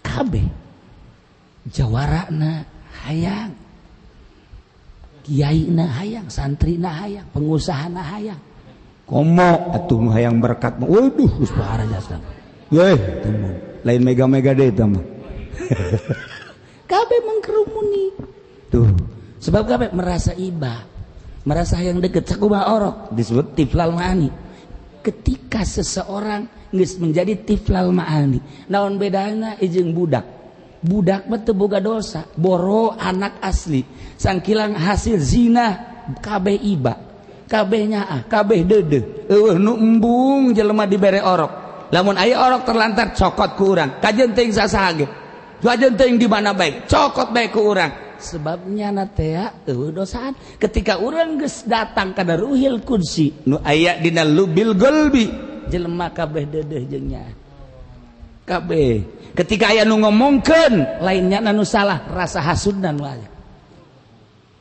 Kabeh jawarana hayang, kiaina hayang, santrina hayang, pengusahana hayang. Komo atuh nu hayang berkat mah. Waduh geus parah jasa. Weh, temu. Lain mega-mega deui eta mah. Kabeh mengkerumuni. Tuh, sebab kabeh merasa iba, merasa yang deket sakumaha orok disebut tiflal ma'ani. Ketika seseorang geus menjadi tiflal ma'ani, naon bedana jeung budak? Budak mah teu boga dosa, boro anak asli, sangkilang hasil zina kabeh iba, kabeh nyaah, kabeh deudeuh, eueuh nu embung jelema dibere orok. Lamun aya orok terlantar cokot ku urang, kajeun teuing sasaha ge. Kajeun teuing di mana bae, cokot bae ku urang. Sebabnya natea eueuh dosaan. Ketika urang geus datang kana Ruhil Qudsi nu aya dina lubil qalbi, jelema kabeh deudeuh jeung nyaah. Kabeh. Ketika aya nu ngomongkeun lainnya nu salah, rasa hasudna nu aya.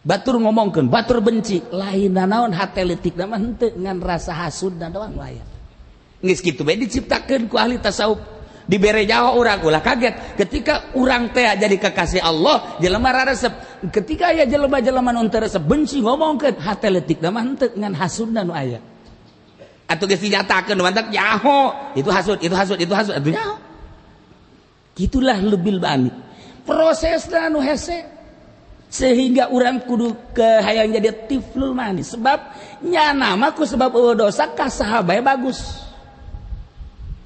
Batur ngomongkeun, batur benci, lain naon hate leutikna mah henteu ngan rasa hasudna doang nu aya. Geus kitu bae diciptakeun ku ahli tasawuf. Dibere nyawa urang ulah kaget ketika urang teh jadi kekasih Allah, jelema raresep. Ketika aya jelema-jelema nu teu resep benci ngomongkeun hate leutikna mah henteu ngan hasudna nu aya. Atuh geus dinyatakeun mantak nyaho, itu hasud, itu hasud, itu hasud, atuh nyaho. Gitulah lebil bani. Prosesna nu hese sehingga urang kudu ke hayang jadi tiflul manis sebab nyana mah ku sebab eueuh dosa ka saha bae bagus.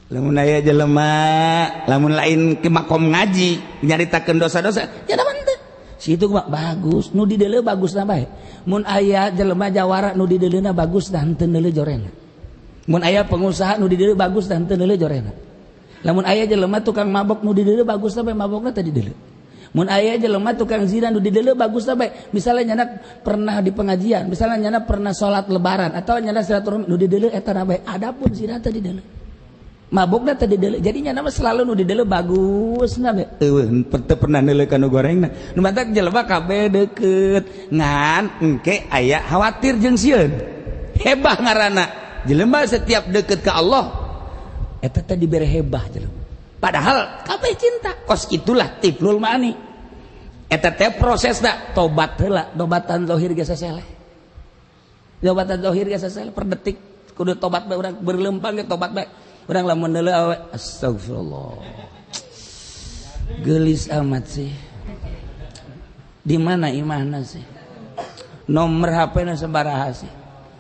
Lamun aya jelema lamun lain ke makom ngaji nyaritakeun dosa-dosa ya mah teu. Situ mah bagus nu dideuleu bagusna bae. Mun aya jelema jawara nu dideuleuna bagus dan henteu neuleu jorena. Mun aya pengusaha nu dideuleu bagus dan henteu neuleu jorena. Lamun aya jelema tukang mabok nu dideuleu bagus bae mabokna teh dideuleu. Mun aya jelema tukang zina nu dideuleu bagus bae. Misalnya nyana pernah di pengajian, misalnya nyana pernah salat lebaran atau nyana silaturahmi nu dideuleu eta na bae. Adapun zina teh dideuleu. Mabokna teh dideuleu. Jadi nyana mah selalu nu dideuleu bagus na bae. Eueuh teu pernah neuleu ka nu gorengna. Nu matak jelema kabeh deukeut ngan engke aya khawatir jeung sieun. Hebah ngaranna. Jelema setiap deukeut ka Allah eta teh dibere hebah jelema. Padahal kabeh cinta kos itulah tiflul ma'ani. Eta teh prosesna tobat heula, tobatan zahir ge saseleh. Tobatan zahir ge saseleh per detik kudu tobat bae urang berlempang ge tobat bae. Urang lamun deuleu awe astagfirullah. Geulis amat sih. Di mana imahna sih? Nomor HP-na sabaraha sih?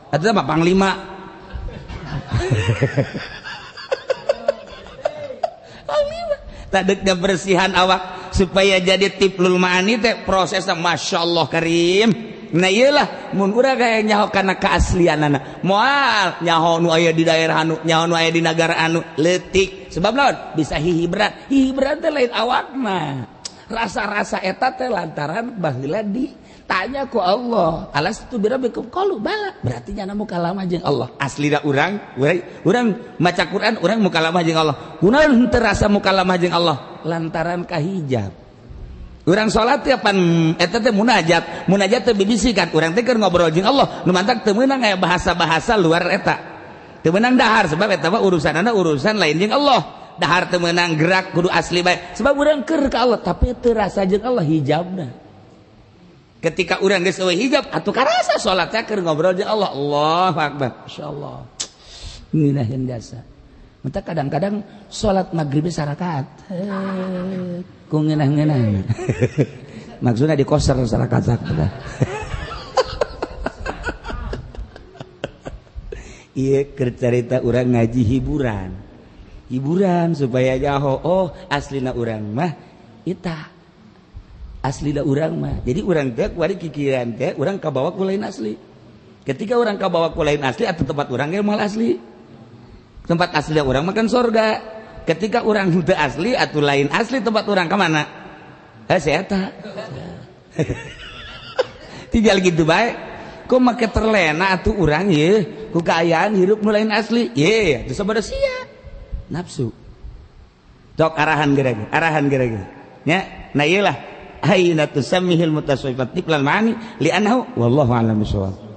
Eta mah panglima. Tak dek bersihan awak supaya jadi tiflul ma'ani teh prosesna masyaallah karim. Nah iyalah mun urang kaya nyaho kana keaslianana moal nyaho nu aya di daerah anu nyaho nu aya di nagara anu leutik sebab naon bisa hihibran hihibran teh lain awakna rasa-rasa eta teh lantaran baheula ditanya ku Allah alastu birabbikum qalu bala berarti nyana mukalamah jeung Allah aslina urang urang maca Quran urang mukalamah jeung Allah kunaon henteu rasa mukalamah jeung Allah lantaran kahijab urang salat teh pan eta teh munajat munajat teh bibisikan urang teh keur ngobrol jeung Allah nu mantak teu meunang aya bahasa-bahasa luar eta teu meunang dahar sebab eta mah urusanana urusan lain jeung Allah dahar teu meunang gerak kudu asli bae sebab urang keur ka Allah tapi teu rasa jeung Allah hijabna ketika urang geus eueuh hijab atuh karasa salatnya keur ngobrol jeung Allah Allahu akbar insyaallah ngeunaheun jasa mata kadang-kadang salat maghrib sarakaat ku ngeunah-ngeunah maksudna di koser sarakaat ieu keur carita urang ngaji hiburan hiburan supaya nyaho oh aslina urang mah eta aslina urang mah jadi urang teh kuari kikiran teh urang kabawa ku lain asli ketika urang kabawa ku lain asli atau tempat urang ge moal asli tempat asli urang makan sorga ketika urang henteu asli atau lain asli tempat urang ka mana hese eta tinggal gitu bae kok make terlena atuh urang ye ku kaayaan hirup nu lain asli ye atuh sabada sia nafsu tok arahan gerege arahan gerege nya nah ieu lah aina tusammihil mutasawwifat tiflal ma'ani li'annahu wallahu a'lam bishawab.